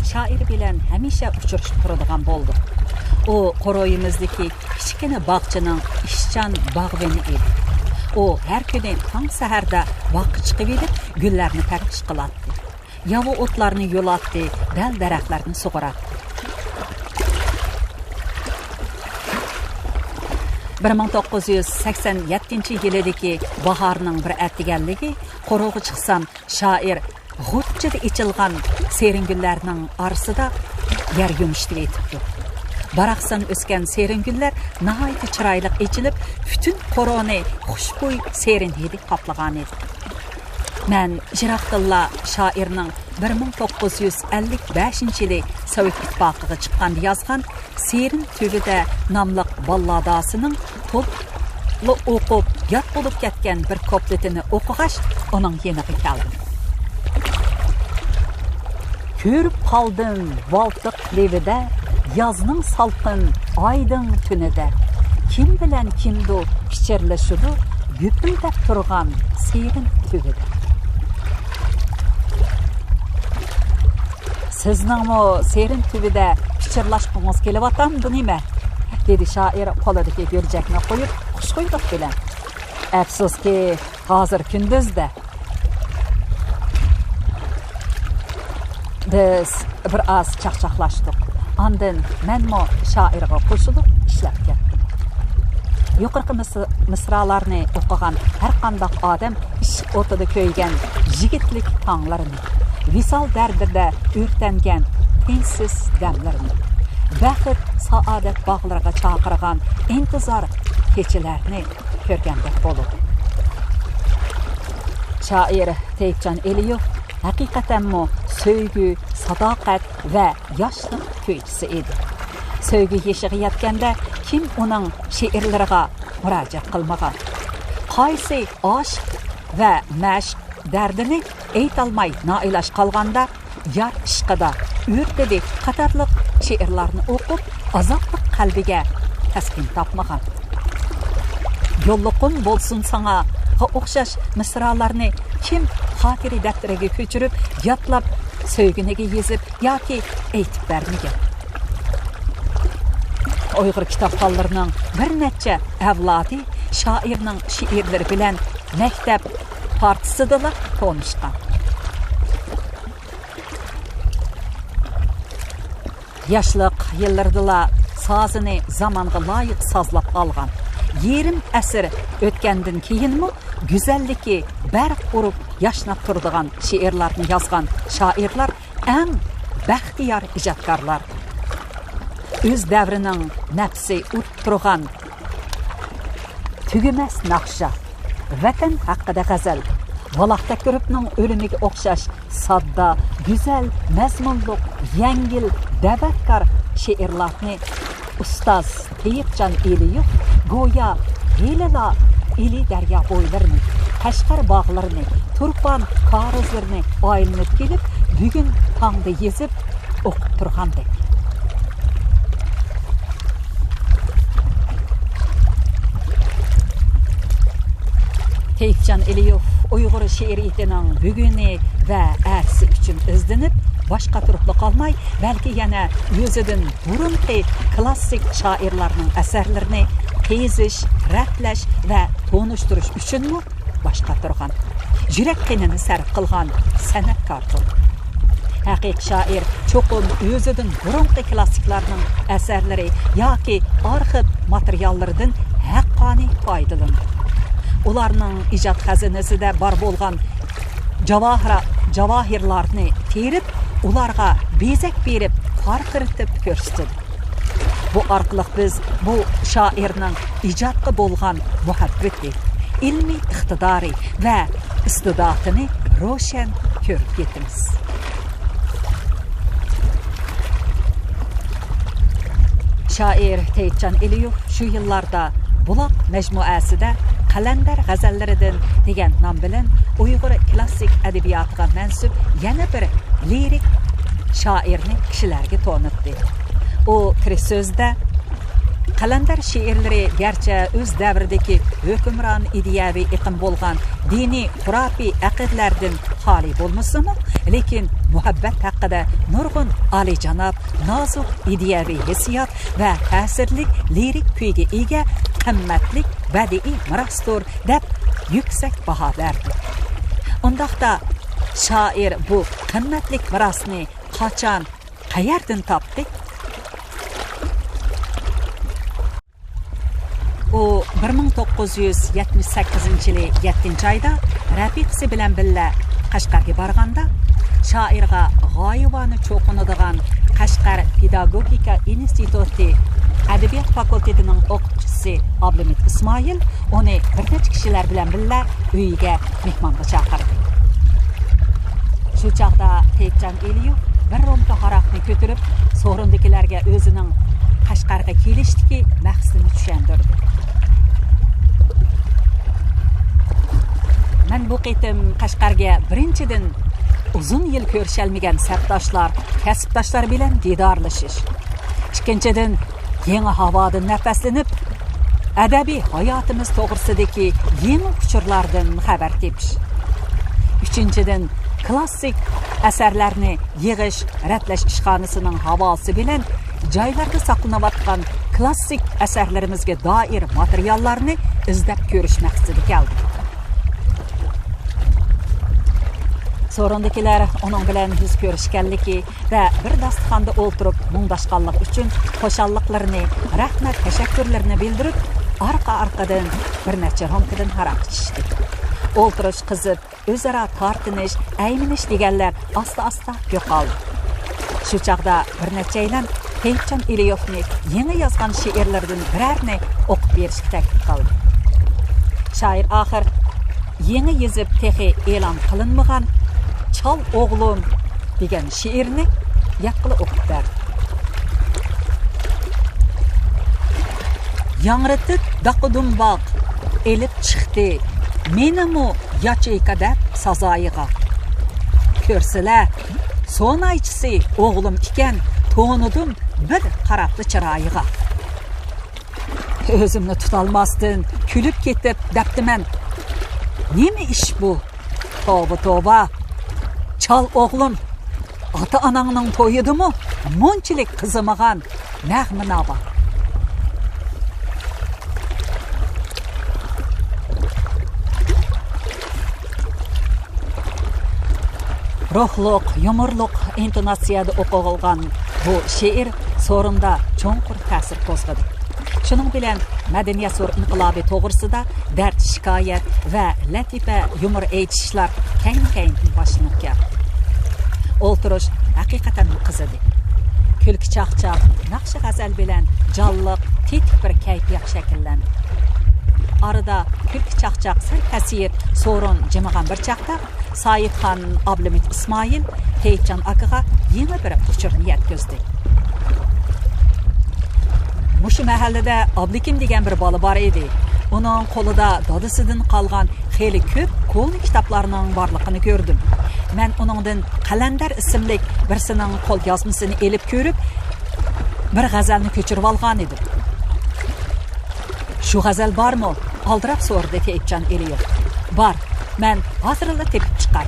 شائىر بىلەن ھەمىشە ئۇچرىشىپ تۇرىدىغان بولدۇق. ئۇ قورۇيىمىزدىكى كىچىككىنە باغچىنىڭ ئىشچان باغۋېنى ئىدى. ئۇ ھەر كۈنى تاڭ سەھەردە باغقا چىقىۋېلىپ، گۈللەرنى پەرۋىش قىلاتتى. ياۋا ئوتلارنى يۇلاتتى، دەل-دەرەخلەرنى سۇغۇراتتى. بىر مىڭ توققۇز يۈز سەكسەن يەتتىنچى يىلىدىكى باھارنىڭ بىر ئەتىگەنلىكى قورۇغا چىقسام، شائىر غۇنچىدە ئېچىلغان سېرىن گۈللەرنىڭ ئارىسىدا يەر يۇمشىتىۋېتىپتۇ. باراقسان ئۆسكەن سېرىن گۈللەر ناھايىتى چىرايلىق ئېچىلىپ، پۈتۈن قورۇنى خۇشبۇي سېرىن ھىدى قاپلىغانىدى. مەن يىراقتىنلا شائىرنىڭ بىر مىڭ توققۇز يۈز ئەللىك بەشىنچى يىلى سوۋېت ئىتتىپاقىغا چىققاندا يازغان سېرىن تۈۋىدە ناملىق باللاداسىنىڭ تولا ئوقۇپ يات بولۇپ كەتكەن بىر كۇپلېتىنى ئوقۇغاچ، ئۇنىڭ يېنىغا كەلدىم. كۆرۈپ قالدىم بالتىق لېۋىدە، يازنىڭ سالقىن ئايدىڭ تۈنىدە، كىم بىلەن كىمدۇ پىچىرلىشىدۇ، گۈپۈلدەپ تۇرغان سېرىن تۈۋىدە. سىزنىڭمۇ سېرىن تۈۋىدە پىچىرلاشقۇڭىز كېلىۋاتامدۇ نېمە؟ دېدى شائىر قولىدىكى گۈرجەكنى قويۇپ، خۇشخۇيلۇق بىلەن. ئەپسۇسكى، ھازىر كۈندۈز-دە. بىز بىر ئاز چاقچاقلاشتۇق. ئاندىن مەنمۇ شائىرغا قوشۇلۇپ ئىشلەپ كەتتىم. يۇقىرىقى مىس-، مىسرالارنى ئوقۇغان ھەرقانداق ئادەم ئىشق ئوتىدا كۆيگەن يىگىتلىك تاڭلىرىنى، ۋىسال دەردىدە ئۆرتەنگەن تىنچسىز دەملىرىنى، بەخت، سائادەت باغلىرىغا چاقىرغان ئىنتىزار كېچىلەرنى كۆرگەندەك بولىدۇ. شائىر تەيىپجان ئېلىيېۋ ھەقىقەتەنمۇ سۆيگۈ، ساداقەت ۋە ياشلىق كۈيچىسى ئىدى. سۆيگۈ يېشىغا يەتكەندە كىم ئۇنىڭ شېئىرلىرىغا مۇراجىئەت قىلمىغان؟ قايسى ئاشىق ۋە مەشۇق دەردىنى ئېيتالماي نائىلاج قالغاندا، يار ئىشقىدا ئۆرتىدى قاتارلىق شېئىرلارنى ئوقۇپ، ئازابلىق قەلبىگە تەسكىن تاپمىغان. يوللۇقۇم بولسۇن ساڭاغا ئوخشاش مىسرالارنى كىم خاتىرە دەپتىرىگە كۆچۈرۈپ، يادلاپ، سۆيگىنىگە يېزىپ ياكى ئېيتىپ بەرمىگەن. ئۇيغۇر كىتابخانلىرىنىڭ بىر نەچچە ئەۋلادى شائىرنىڭ شېئىرلىرى بىلەن مەكتەپ پارتىسىدىلا تونۇشقان. ياشلىق يىللىرىدىلا سازىنى زامانغا لايىق سازلاپ ئالغان، يېرىم ئەسىر ئۆتكەندىن كېيىنمۇ گۈزەللىكى بەرق ئۇرۇپ ياشناپ تۇرىدىغان شېئىرلارنى يازغان شائىرلار ئەڭ بەختىيار ئىجادكارلاردۇر. ئۆز دەۋرىنىڭ نەپسى ئۇرۇپ تۇرغان تۈگىمەس ناخشا، ۋەتەن ھەققىدە غەزەل، ۋالاھ تەكرىپنىڭ ئۆلۈمىگە ئوخشاش ساددا، گۈزەل، مەزمۇنلۇق، يەڭگىل، دەۋەتكار شېئىرلارنى ئۇستاز تېيىپجان ئېلىيېۋ گويا ھېلىلا ئىلى دەريا بويلىرىنى، قەشقەر باغلىرىنى، تۇرپان كارىزلىرىنى ئايلىنىپ كېلىپ، بۈگۈن تاڭدا يېزىپ، ئوقۇپ تۇرغاندەك. تېيىپجان ئېلىيېۋ ئۇيغۇر شېئىرىيىتىنىڭ بۈگۈنى ۋە ئەتىسى ئۈچۈن ئىزدىنىپ، باش قاتۇرۇپلا قالماي، بەلكى يەنە ئۆزىدىن بۇرۇنقى كلاسسىك شائىرلارنىڭ ئەسەرلىرىنى قېزىش، رەتلەش ۋە تونۇشتۇرۇش ئۈچۈنمۇ باش قاتۇرغان، يۈرەك قېنىنى سەرپ قىلغان سەنئەتكاردۇر. ھەقىقىي شائىر چوقۇم ئۆزىدىن بۇرۇنقى كلاسسىكلارنىڭ ئەسەرلىرى ياكى ئارخىپ ماتېرىياللىرىدىن ھەققانىي پايدىلىنىدۇ. ئۇلارنىڭ ئىجاد خەزىنىسىدە بار بولغان جاۋاھىرا-، جاۋاھىرلارنى تېرىپ، ئۇلارغا بېزەك بېرىپ، پارقىرىتىپ كۆرسىتىدۇ. بۇ ئارقىلىق بىز بۇ شائىرنىڭ ئىجادقا بولغان مۇھەببىتى، ئىلمىي ئىقتىدارى ۋە ئىستىداتىنى روشەن كۆرۈپ يېتىمىز. شائىر تېيىپجان ئېلىيېۋ شۇ يىللاردا بۇلاق مەجمۇئەسىدە قەلەندەر غەزەللىرىدىن دېگەن نام بىلەن ئۇيغۇر كلاسسىك ئەدەبىياتىغا مەنسۇپ يەنە بىر لىرىك شائىرنى كىشىلەرگە تونۇتتى. ئۇ كىرىش سۆزىدە، قەلەندەر شېئىرلىرى گەرچە ئۆز دەۋرىدىكى ھۆكۈمران ئىدىيەۋى ئېقىم بولغان دىنىي خۇراپىي ئەقىدىلەردىن خالىي بولمىسىمۇ، لېكىن مۇھەببەت ھەققىدە نۇرغۇن ئالىيجاناب، نازۇك ئىدىيەۋى ھېسسىيات ۋە تەسىرلىك لىرىك كۈيگە ئىگە قىممەتلىك بەدىئىي مىراستۇر، دەپ يۈكسەك باھا بەردى. ئۇنداقتا، شائىر بۇ قىممەتلىك مىراسنى قاچان، قەيەردىن تاپتى؟ ئۇ بىر مىڭ توققۇز يۈز يەتمىش سەككىزىنچى يىلى يەتتىنچى ئايدا رەپىقىسى بىلەن بىللە قەشقەرگە بارغاندا، شائىرغا غايىۋانە چوقۇنىدىغان قەشقەر پېداگوگىكا ئىنستىتۇتى ئەدەبىيات فاكۇلتېتىنىڭ ئوقۇتقۇچىسى ئابلىمىت ئىسمائىل ئۇنى بىر نەچچە كىشىلەر بىلەن بىللە ئۆيىگە مېھمانغا چاقىردى. شۇ چاغدا تېيىپجان ئېلىيېۋ بىر رومكا ھاراقنى كۆتۈرۈپ، سورۇندىكىلەرگە ئۆزىنىڭ قەشقەرگە كېلىشتىكى مەقسىتىنى چۈشەندۈردى. مەن بۇ قېتىم قەشقەرگە بىرىنچىدىن، ئۇزۇن يىل كۆرۈشەلمىگەن سەپداشلار، كەسىپداشلار بىلەن دىدارلىشىش، ئىككىنچىدىن، يېڭى ھاۋادىن نەپەسلىنىپ، ئەدەبىي ھاياتىمىز توغرىسىدىكى يېڭى ئۇچۇرلاردىن خەۋەر تېپىش. ئۈچىنچىدىن، كلاسسىك ئەسەرلەرنى يىغىش، رەتلەش ئىشخانىسىنىڭ ھاۋالىسى بىلەن جايلاردا ساقلىنىۋاتقان كلاسسىك ئەسەرلىرىمىزگە دائىر ماتېرىياللارنى ئىزدەپ كۆرۈش مەقسىتىدە كەلدۇق. سورۇندىكىلەر ئۇنىڭ بىلەن يۈز كۆرۈشكەنلىكى ۋە بىر داستىخاندا ئولتۇرۇپ مۇڭداشقانلىقى ئۈچۈن خۇشاللىقلىرىنى، رەھمەت تەشەككۈرلىرىنى بىلدۈرۈپ، ئارقا-ئارقىدىن بىر نەچچە رومكىدىن ھاراق ئىچىشتى. ئولتۇرۇش قىزىپ، ئۆزئارا تارتىنىش، ئەيمىنىش دېگەنلەر ئاستا-ئاستا يوقالدى. شۇ چاغدا بىر نەچچەيلەن تېيىپجان ئېلىيېۋنى يېڭى يازغان شېئىرلىرىدىن بىرەرنى ئوقۇپ بېرىشكە تەكلىپ قىلدى. شائىر ئاخىر يېڭى يېزىپ تېخى ئېلان قىلىنمىغان چال ئوغلۇم دېگەن شېئىرنى ياتقىلى ئوقۇپ بەردى. ياڭرىتىپ داققا دۇمباق ئېلىپ چىقتى، مېنىمۇ ياچېيكا دەپ سازايىغا. كۆرسىلە، سونايچىسى ئوغلۇم ئىكەن، تونۇدۇم بىر قاراپلا چىرايىغا. ئۆزۈمنى تۇتالماستىن كۈلۈپ كېتىپ دەپتىمەن، نېمە ئىش بۇ؟ توۋا، توۋا! چال ئوغلۇم، ئاتا-ئاناڭنىڭ تويىدىمۇ مۇنچىلىك قىزىمىغان نەغمە ناۋا. روھلۇق، يۇمۇرلۇق ئىنتوناتسىيەدە ئوقۇلغان بۇ شېئىر سورۇندا چوڭقۇر تەسىر قوزغىدى. شۇنىڭ بىلەن مەدەنىيەت زور ئىنقىلابى توغرىسىدا دەرد-شىكايەت ۋە لەتىپە يۇمۇر ئېيتىشلار كەينى-كەينىدىن باشلىنىپ كەلدى. ئولتۇرۇش ھەقىقەتەنمۇ قىزىدى. كۈلكە-چاقچاق، ناخشا-غەزەل بىلەن جانلىق، تېتىك بىر كەيپىيات شەكىللەندى. ئارىدا كۈلكە-چاقچاق سەل پەسىيىپ، سورۇن جىمىغان بىر چاغدا، ساھىبخان ئابلىمىت ئىسمائىل تېيىپجان ئاكىغا يېڭى بىر ئۇچۇرنى يەتكۈزدى. مۇشۇ مەھەللىدە ئابلىكىم دېگەن بىر بالا بار ئىدى. ئۇنىڭ قولىدا دادىسىدىن قالغان خېلى كۆپ كونا كىتابلارنىڭ بارلىقىنى كۆردۈم. مەن ئۇنىڭدىن قەلەندەر ئىسىملىك بىرسىنىڭ قول يازمىسىنى ئېلىپ كۆرۈپ، بىر غەزەلنى كۆچۈرۈۋالغان ئىدىم. شۇ غەزەل بارمۇ؟ ئالدىراپ سورىدى تېيىپجان ئېلىيېۋ. بار، مەن ھازىرلا تېپىپ چىقاي.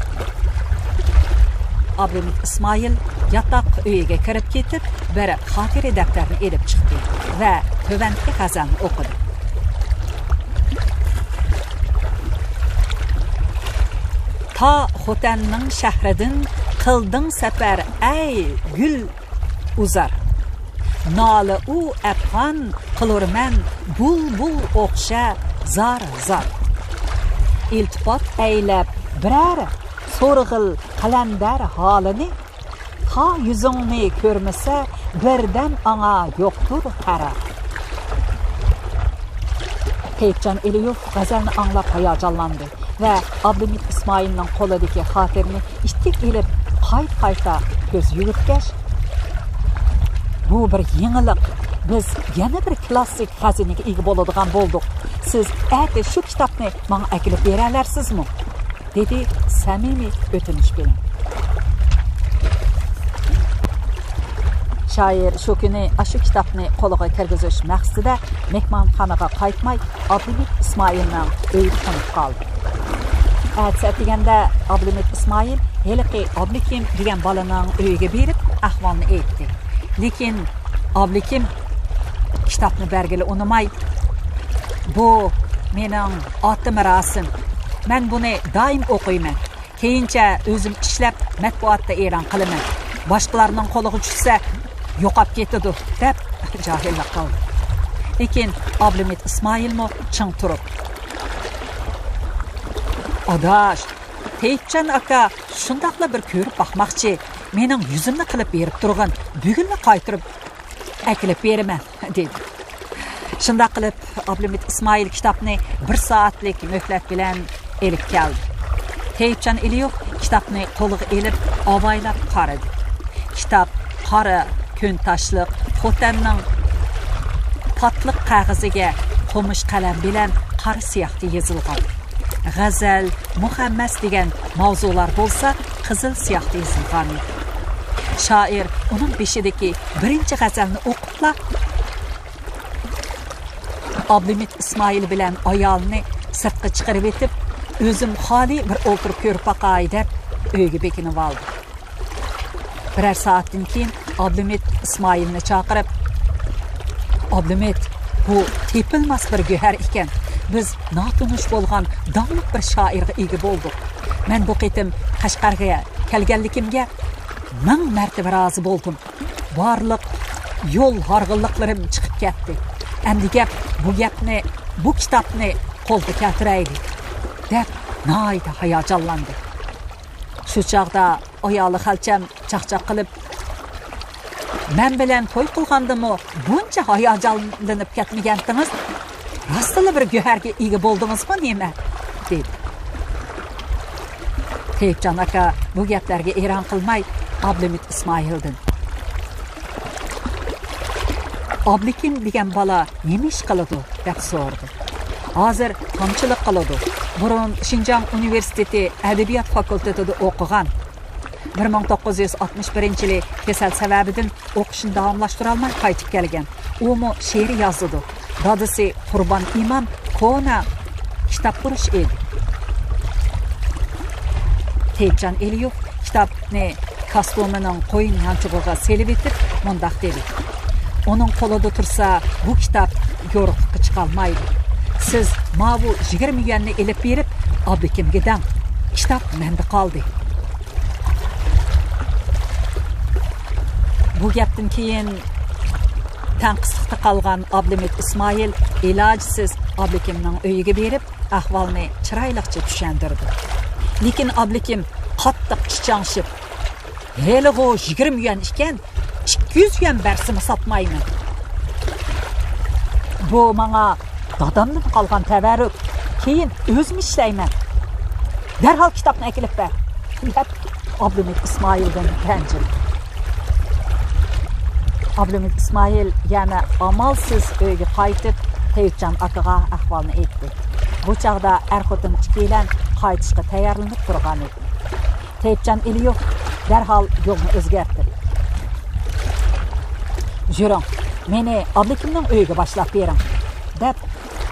ئابلىمىت ئىسمائىل ياتاق ئۆيىگە كىرىپ كېتىپ، بىر خاتىرە دەپتەرنى ئېلىپ چىقتى ۋە تۆۋەندىكى غەزەلنى ئوقۇدى. تا خوتەننىڭ شەھرىدىن قىلدىڭ سەپەر، ئەي گۈل ئۇزار. نالە ئۇ ئەپغان قىلۇرمەن بۇلبۇل ئوخشا زار-زار. ئىلتىپات ئەيلەپ بىرەر سورىغىل قەلەندەر ھالىنى، تا يۈزۈڭنى كۆرمىسە بىردەم ئاڭا يوقتۇر قارار. تېيىپجان ئېلىيېۋ غەزەلنى ئاڭلاپ ھاياجانلاندى ۋە ئابلىمىت ئىسمائىلنىڭ قولىدىكى خاتىرىنى ئىتتىك ئېلىپ، قايتا-قايتا كۆز يۈگۈرتكەچ، بۇ بىر يېڭىلىق، بىز يەنە بىر كلاسسىك خەزىنىگە ئىگە بولىدىغان بولدۇق. سىز ئەتە شۇ كىتابنى ماڭا ئەكېلىپ بېرەلەرسىزمۇ؟ دېدى سەمىمىي ئۆتۈنۈش بىلەن. شائىر شۇ كۈنى ئاشۇ كىتابنى قولىغا كىرگۈزۈش مەقسىتىدە مېھمانخانىغا قايتماي، ئابلىمىت ئىسمائىلنىڭ ئۆيىدە قونۇپ قالدى. ئەتىسى ئەتىگەندە ئابلىمىت ئىسمائىل ھېلىقى ئابلىكىم دېگەن بالىنىڭ ئۆيىگە بېرىپ، ئەھۋالنى ئېيتتى. لېكىن ئابلىكىم كىتابنى بەرگىلى ئۇنىماي، «بۇ مېنىڭ ئاتا مىراسىم. مەن بۇنى دائىم ئوقۇيمەن. كېيىنچە ئۆزۈم ئىشلەپ، مەتبۇئاتتا ئېلان قىلىمەن. باشقىلارنىڭ قولىغا چۈشسە، يوقاپ كېتىدۇ» دەپ جاھىللىق قىلدى. لېكىن ئابلىمىت ئىسمائىلمۇ چىڭ تۇرۇپ، «ئاداش، تېيىپجان ئاكا شۇنداقلا بىر كۆرۈپ باقماقچى، مېنىڭ يۈزۈمنى قىلىپ بېرىپ تۇرغىن، بۈگۈنلا قايتۇرۇپ ئەكېلىپ بېرىمەن» دېدى. شۇنداق قىلىپ، ئابلىمىت ئىسمائىل كىتابنى بىر سائەتلىك مۆھلەت بىلەن ئېلىپ كەلدى. تېيىپجان ئېلىيېۋ كىتابنى قولىغا ئېلىپ، ئاۋايلاپ قارىدى. كىتاب قارا كۆن تاشلىق خوتەننىڭ پاتلىق قەغىزىگە قومۇش قەلەم بىلەن قارا سىياھتا يېزىلغان. غەزەل مۇخەممەس دېگەن ماۋزۇلار بولسا قىزىل سىياھتا يېزىلغان ئىدى. شائىر ئۇنىڭ بېشىدىكى بىرىنچى غەزەلنى ئوقۇپلا، ئابلىمىت ئىسمائىل بىلەن ئايالىنى سىرتقا چىقىرىۋېتىپ، ئۆزۈم خالىي بىر ئولتۇرۇپ كۆرۈپ باقاي دەپ، ئۆيگە بېكىنىۋالدى. بىرەر سائەتتىن كېيىن ئابلىمىت ئىسمائىلنى چاقىرىپ، «ئابلىمىت، بۇ تېپىلماس بىر گۆھەر ئىكەن. بىز ناتونۇش بولغان داڭلىق بىر شائىرغا ئىگە بولدۇق. مەن بۇ قېتىم قەشقەرگە كەلگەنلىكىمگە مىڭ مەرتىۋە رازى بولدۇم. بارلىق يول ھارغىنلىقلىرىم چىقىپ كەتتى. ئەمدى گەپ بۇ گەپنى، بۇ كىتابنى قولغا كەلتۈرەيلى» دەپ ناھايىتى ھاياجانلاندى. شۇ چاغدا ئايالى خەلچەم چاقچاق قىلىپ، «مەن بىلەن توي قىلغاندىمۇ بۇنچە ھاياجانلىنىپ كەتمىگەنتىڭىز، راستلا بىر گۆھەرگە ئىگە بولدىڭىزمۇ نېمە؟» دېدى. تېيىپجان ئاكا بۇ گەپلەرگە ئېرەن قىلماي، ئابلىمىت ئىسمائىلدىن، «ئابلىكىم دېگەن بالا نېمە ئىش قىلىدۇ؟» دەپ سورىدى. «ھازىر تامچىلىق قىلىدۇ. بۇرۇن شىنجاڭ ئۇنىۋېرسىتېتى ئەدەبىيات فاكۇلتېتىدا ئوقۇغان. بىر مىڭ توققۇز يۈز ئاتمىش بىرىنچى يىلى كېسەل سەۋەبىدىن ئوقۇشىنى داۋاملاشتۇرالماي قايتىپ كەلگەن. ئۇمۇ شېئىر يازىدۇ. دادىسى قۇربان ئىمام كونا كىتابپۇرۇش ئىدى. تەيىپجان ئېلىيېۋ كىتابنى كاستيۇمىنىڭ قويۇن يانچۇقىغا سېلىۋېتىپ مۇنداق دېدى: «ئۇنىڭ قولىدا تۇرسا، بۇ كىتاب يورۇقلۇققا چىقالمايدۇ. سىز ماۋۇ يىگىرمە يۈەننى ئېلىپ بېرىپ، ئابلىكىمگە دەڭ. كىتاب مەندە قالدى.» بۇ گەپتىن كېيىن تەڭقىسلىقتا قالغان ئابلىمىت ئىسمائىل ئىلاجسىز ئابلىكىمنىڭ ئۆيىگە بېرىپ، ئەھۋالنى چىرايلىقچە چۈشەندۈردى. لېكىن ئابلىكىم قاتتىق چىچاڭشىپ، «ھېلىغۇ يىگىرمە يۈەن ئىكەن، ئىككى يۈز يۈەن بەرسىمۇ ساتمايمەن. بۇ ماڭا دادامدىن قالغان تەۋەررۈك، كېيىن ئۆزۈم ئىشلەيمەن. دەرھال كىتابنى ئەكېلىپ بەر.» دەپ ئابلىمىت ئىسمائىلدىن رەنجىدى. ئابلىمىت ئىسمائىل يەنە ئامالسىز ئۆيگە قايتىپ، تەيىپجان ئاكىغا ئەھۋالنى ئېيتتى. بۇ چاغدا ئەر-خوتۇن ئىككىيلەن قايتىشقا تەييارلىنىپ تۇرغان ئىدى. تەيىپجان ئېلىيېۋ دەرھال يولنى ئۆزگەرتىپ، «يۈرۈڭ، مېنى ئابلىكىمنىڭ ئۆيىگە باشلاپ بېرىڭ» دەپ،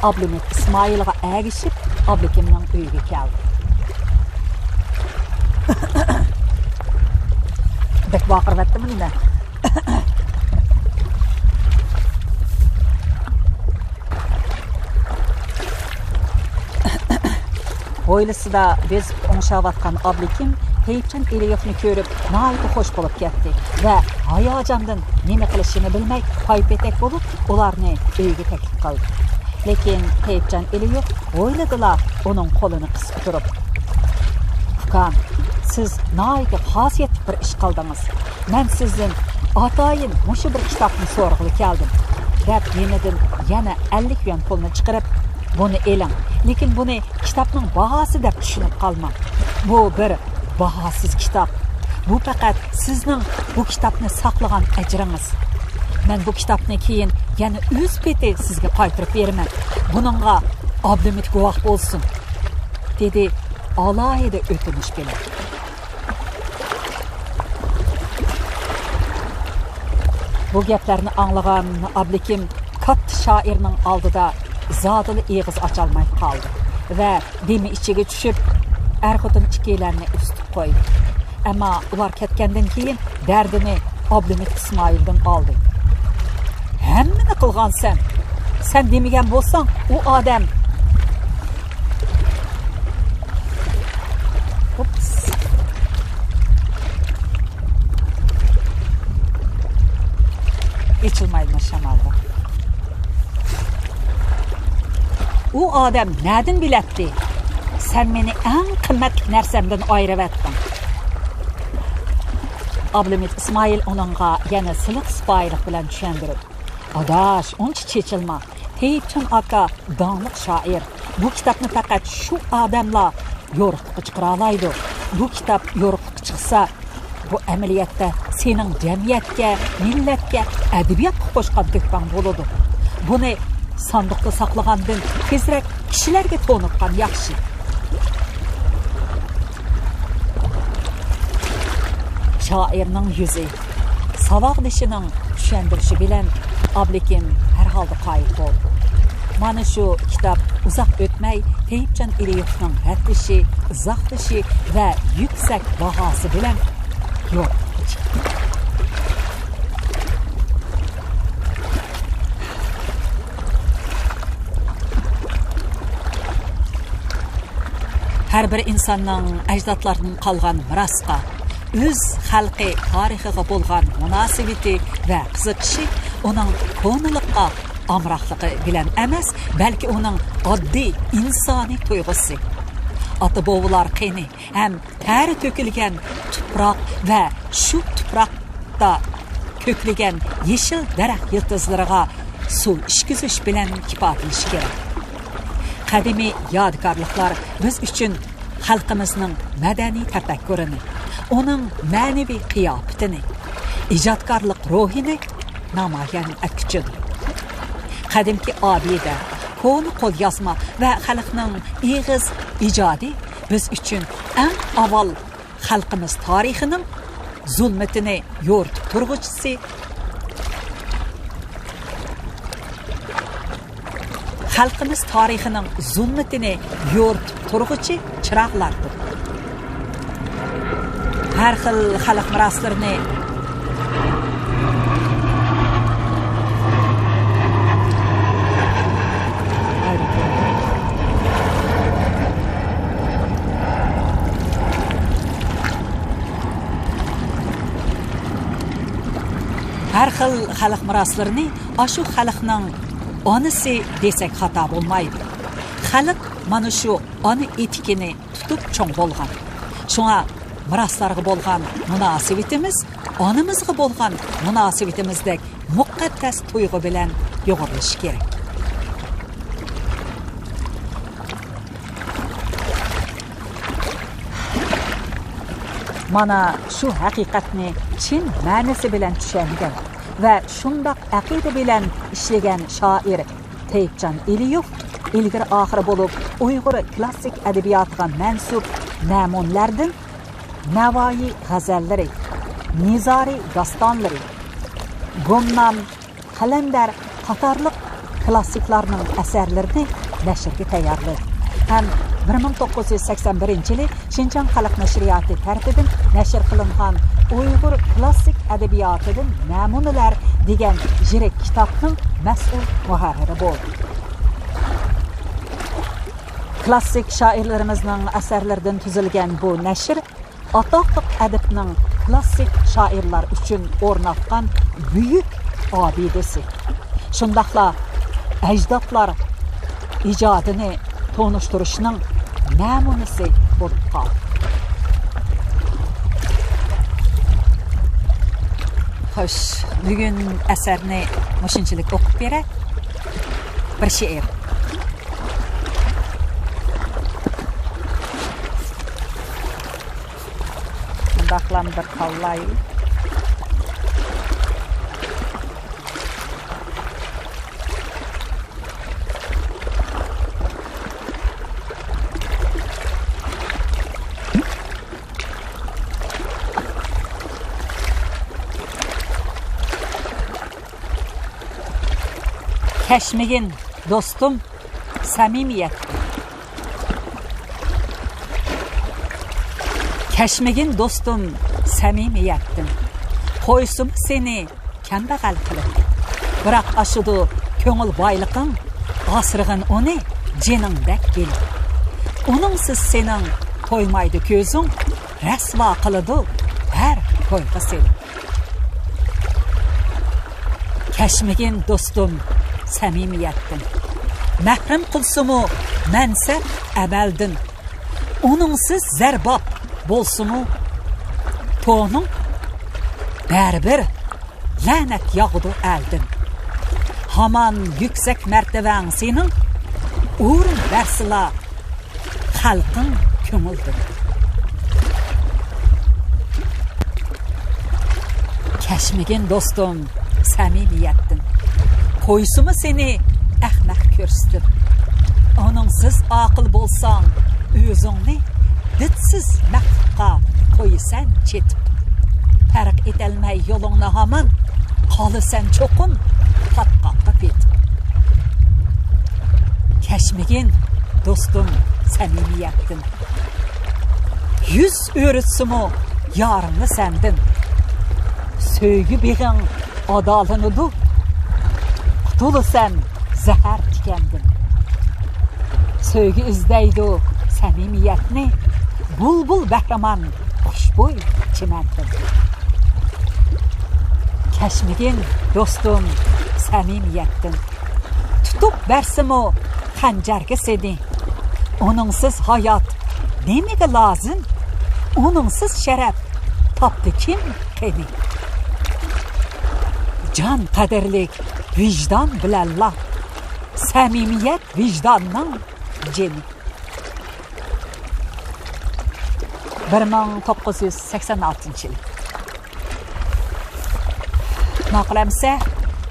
ئابلىمىت ئىسمائىلغا ئەگىشىپ، ئابلىكىمنىڭ ئۆيىگە كەلدى. بەك ۋارقىراۋەتتىمۇ نېمە؟ ھويلىسىدا بېزىپ ئوڭشاۋاتقان ئابلىكىم تەيىپجان ئېلىيېۋنى كۆرۈپ، ناھايىتى خوش بولۇپ كەتتى ۋە ھاياجاندىن نېمە قىلىشىنى بىلمەي، پايپېتەك بولۇپ، ئۇلارنى ئۆيىگە تەكلىپ قىلدى. لېكىن تەيىپجان ئېلىيېۋ ھويلىدىلا ئۇنىڭ قولىنى قىسىپ تۇرۇپ، «ئۇكام، سىز ناھايىتى خاسىيەتلىك بىر ئىش قىلدىڭىز. مەن سىزدىن ئاتايىن مۇشۇ بىر كىتابنى سورىغىلى كەلدىم» دەپ، يېنىدىن يەنە ئەللىك يۈەن پۇلنى چىقىرىپ، «بۇنى ئېلىڭ، لېكىن بۇنى كىتابنىڭ باھاسى دەپ چۈشىنىپ قالماڭ. بۇ بىر باھاسىز كىتاب. بۇ پەقەت سىزنىڭ بۇ كىتابنى ساقلىغان ئەجرىڭىز. مەن بۇ كىتابنى كېيىن يەنە ئۆز پېتى سىزگە قايتۇرۇپ بېرىمەن. بۇنىڭغا ئابلىمىت گۇۋاھ بولسۇن» دېدى ئالاھىدە ئۆتۈنۈش بىلەن. بۇ گەپلەرنى ئاڭلىغان ئابلىكىم كاتتا شائىرنىڭ ئالدىدا زادىلا ئېغىز ئاچالماي قالدى ۋە دېمى ئىچىگە چۈشۈپ، ئەر-خوتۇن ئىككىيلەننى ئۇزىتىپ قويدى. ئەمما ئۇلار كەتكەندىن كېيىن دەردىنى ئابلىمىت ئىسمائىلدىن ئالدى. «ھەممىنى قىلغانسەن. سەن دېمىگەن بولساڭ، ئۇ ئادەم...» ئوپس. ئېچىلمايدۇ شامالدا. «ئۇ ئادەم نەدىن بىلەتتى؟ سەن مېنى ئەڭ قىممەتلىك نەرسەمدىن ئايرىۋەتتىڭ.» ئابلىمىت ئىسمائىل ئۇنىڭغا يەنە سىلىق-سىپايىلىق بىلەن چۈشەندۈرۈپ، «ئاداش، ئۇنچە چېچىلما. تېيىپجان ئاكا داڭلىق شائىر. بۇ كىتابنى پەقەت شۇ ئادەملا يورۇقلۇققا چىقىرالايدۇ. بۇ كىتاب يورۇقلۇققا چىقسا، بۇ ئەمەلىيەتتە سېنىڭ جەمئىيەتكە، مىللەتكە، ئەدەبىياتقا قوشقان تۆھپەڭ بولىدۇ. بۇنى ساندۇقتا ساقلىغاندىن تېزرەك كىشىلەرگە تونۇتقان ياخشى.» شائىرنىڭ يۈزى، ساۋاقدىشىنىڭ چۈشەندۈرۈشى بىلەن ئابلىكىم ھەر ھالدا قايىل بولدى. مانا شۇ كىتاب ئۇزاق ئۆتمەي تېيىپجان ئېلىيېۋنىڭ رەتلىشى، ئىزاھلىشى ۋە يۈكسەك باھاسى بىلەن يورۇقلۇققا چىقتى. ھەر بىر ئىنساننىڭ ئەجدادلاردىن قالغان مىراسقا، ئۆز خەلقى تارىخىغا بولغان مۇناسىۋىتى ۋە قىزىقىشى ئۇنىڭ كونىلىققا ئامراقلىقى بىلەن ئەمەس، بەلكى ئۇنىڭ ئاددىي ئىنسانىي تۇيغۇسى. ئاتا-بوۋىلار قېنى ھەم تەرى تۆكۈلگەن تۇپراق ۋە شۇ تۇپراقتا كۆكلىگەن يېشىل دەرەخ يىلتىزلىرىغا سۇ ئىچكۈزۈش بىلەن كىپادىلىنىش كېرەك. قەدىمىي يادىكارلىقلار بىز ئۈچۈن خەلقىمىزنىڭ مەدەنىي تەپەككۇرىنى، ئۇنىڭ مەنىۋى قىياپىتىنى، ئىجادكارلىق روھىنى نامايان ئەتكۈچىدۇر. قەدىمكى ئابىدە، كونا قوليازما ۋە خەلقنىڭ ئېغىز ئىجادى بىز ئۈچۈن ئەڭ ئاۋۋال خەلقىمىز تارىخىنىڭ زۇلمىتىنى يورۇتۇپ تۇرغۇچىسى، خەلقىمىز تارىخىنىڭ زۇلمىتىنى يورۇتۇپ تۇرغۇچى چىراغلاردۇر. ھەر خىل خەلق مىراسلىرىنى، ھەر خىل خەلق مىراسلىرىنى ئاشۇ خەلقنىڭ ئانىسى دېسەك خاتا بولمايدۇ. خەلق مانا شۇ ئانا ئېتىكىنى تۇتۇپ چوڭ بولغان. شۇڭا مىراسلارغا بولغان مۇناسىۋىتىمىز ئانىمىزغا بولغان مۇناسىۋىتىمىزدەك مۇقەددەس تۇيغۇ بىلەن يۇغۇرۇلۇشى كېرەك. مانا شۇ ھەقىقەتنى چىن مەنىسى بىلەن چۈشەنگەن ۋە شۇنداق ئەقىدە بىلەن ئىشلىگەن شائىر تەيىپجان ئېلىيېۋ ئىلگىرى ئاخىرى بولۇپ ئۇيغۇر كلاسسىك ئەدەبىياتىغا مەنسۇپ نەمۇنىلەردىن نەۋائىي غەزەللىرى، نىزارى داستانلىرى، گۇمنام، قەلەندەر قاتارلىق كلاسسىكلارنىڭ ئەسەرلىرىنى نەشرگە تەييارلىدى ھەم بىر مىڭ توققۇز يۈز سەكسەن بىرىنچى يىلى شىنجاڭ خەلق نەشرىياتى تەرىپىدىن نەشر قىلىنغان ئۇيغۇر كلاسسىك ئەدەبىياتىدىن نەمۇنىلەر دېگەن يىرىك كىتابنىڭ مەسئۇل مۇھەررىرى بولدى. كلاسسىك شائىرلىرىمىزنىڭ ئەسەرلىرىدىن تۈزۈلگەن بۇ نەشر ئاتاقلىق ئەدىبنىڭ كلاسسىك شائىرلار ئۈچۈن ئورناتقان بۈيۈك ئابىدىسى، شۇنداقلا ئەجدادلار ئىجادىنى تونۇشتۇرۇشنىڭ نەمۇنىسى بولۇپ قالدى. خوش، بۈگۈن ئەسەرنى مۇشۇنچىلىك ئوقۇپ بېرەي. بىر شېئىر. مۇنداقلام بىر تاللاي. كەچمىگىن، دوستۇم، سەمىمىيەتتىن. كەچمىگىن دوستۇم سەمىمىيەتتىن، قويسىمۇ سېنى كەمبەغەل قىلىپ. بىراق ئاشىدۇ كۆڭۈل بايلىقىڭ، ئاسرىغىن ئۇنى جېنىڭدەك ئېلىپ. ئۇنىڭسىز سېنىڭ تويمايدۇ كۆزۈڭ، رەسۋا قىلىدۇ ھەر تويغا سېلىپ. كەچمىگىن دوستۇم سەمىمىيەتتىن، مەھرۇم قىلسىمۇ مەنسەپ ئەمەلدىن. ئۇنىڭسىز زەرباب بولسىمۇ تونۇڭ، بەرىبىر لەنەت ياغىدۇ ئەلدىن. ھامان يۈكسەك مەرتىۋەڭ سېنىڭ، ئورۇن بەرسىلا خەلقىڭ كۆڭۈلدىن. كەچمىگىن دوستۇم سەمىمىيەتتىن، قويسىمۇ سېنى ئەخمەق كۆرسىتىپ. ئۇنىڭسىز ئاقىل بولساڭ ئۆزۈڭنى دىتسىز مەخلۇققا قويىسەن چېتىپ. پەرق ئېتەلمەي يولۇڭنى ھامان، قالىسەن چوقۇم پاتقاققا پېتىپ. كەچمىگىن دوستۇم سەمىمىيەتتىن، يۈز ئۆرۈتسىمۇ يارىڭنى سەندىن. سۆيگۈ بېغىڭ ئادالىنىدۇ، قۇتۇلىسەن زەھەر تىكەندىن. سۆيگۈ ئىزدەيدۇ سەمىمىيەتنى، بۇلبۇل بەھرىمەن خۇشبۇي چىمەندىن. كەچمىگىن دوستۇم سەمىمىيەتتىن، تۇتۇپ بەرسىمۇ خەنجەرگە سېنى. ئۇنىڭسىز ھايات نېمىگە لازىم؟ ئۇنىڭسىز شەرەپ تاپتى كىم قېنى؟ جان قەدىرلىك ۋىجدان بىلەنلا، سەمىمىيەت ۋىجداننىڭ جېنى. بىر مىڭ توققۇز يۈز سەكسەن ئالتىنچى يىل. ماقۇل ئەمىسە،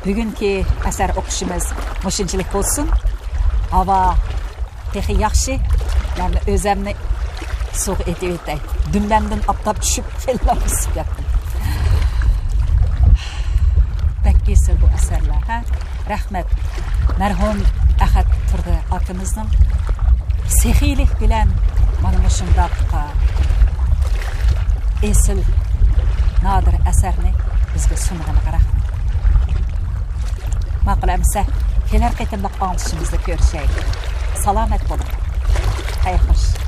بۈگۈنكى ئەسەر ئوقۇشىمىز مۇشۇنچىلىك بولسۇن. ھاۋا تېخى ياخشى. مەن ئۆزەمنى سۇغا ئېتىۋېتەي. دۈمبەمدىن ئاپتاپ چۈشۈپ، خېلىلا ئىسسىپ كەتتىم. بەك ئېسىل بۇ ئەسەرلەر، ھە؟ رەھمەت. مەرھۇم ئەخەت تۇردى ئاكىمىزنىڭ سېخىيلىك بىلەن مانا مۇشۇنداق، ئا، ئېسىل، نادىر ئەسەرنى بىزگە سۇنغىنىغا رەھمەت. ماقۇل ئەمىسە، كېلەر قېتىملىق ئاڭلىشىمىزدا كۆرۈشەيلى. سالامەت بولۇڭ. خەير خوش.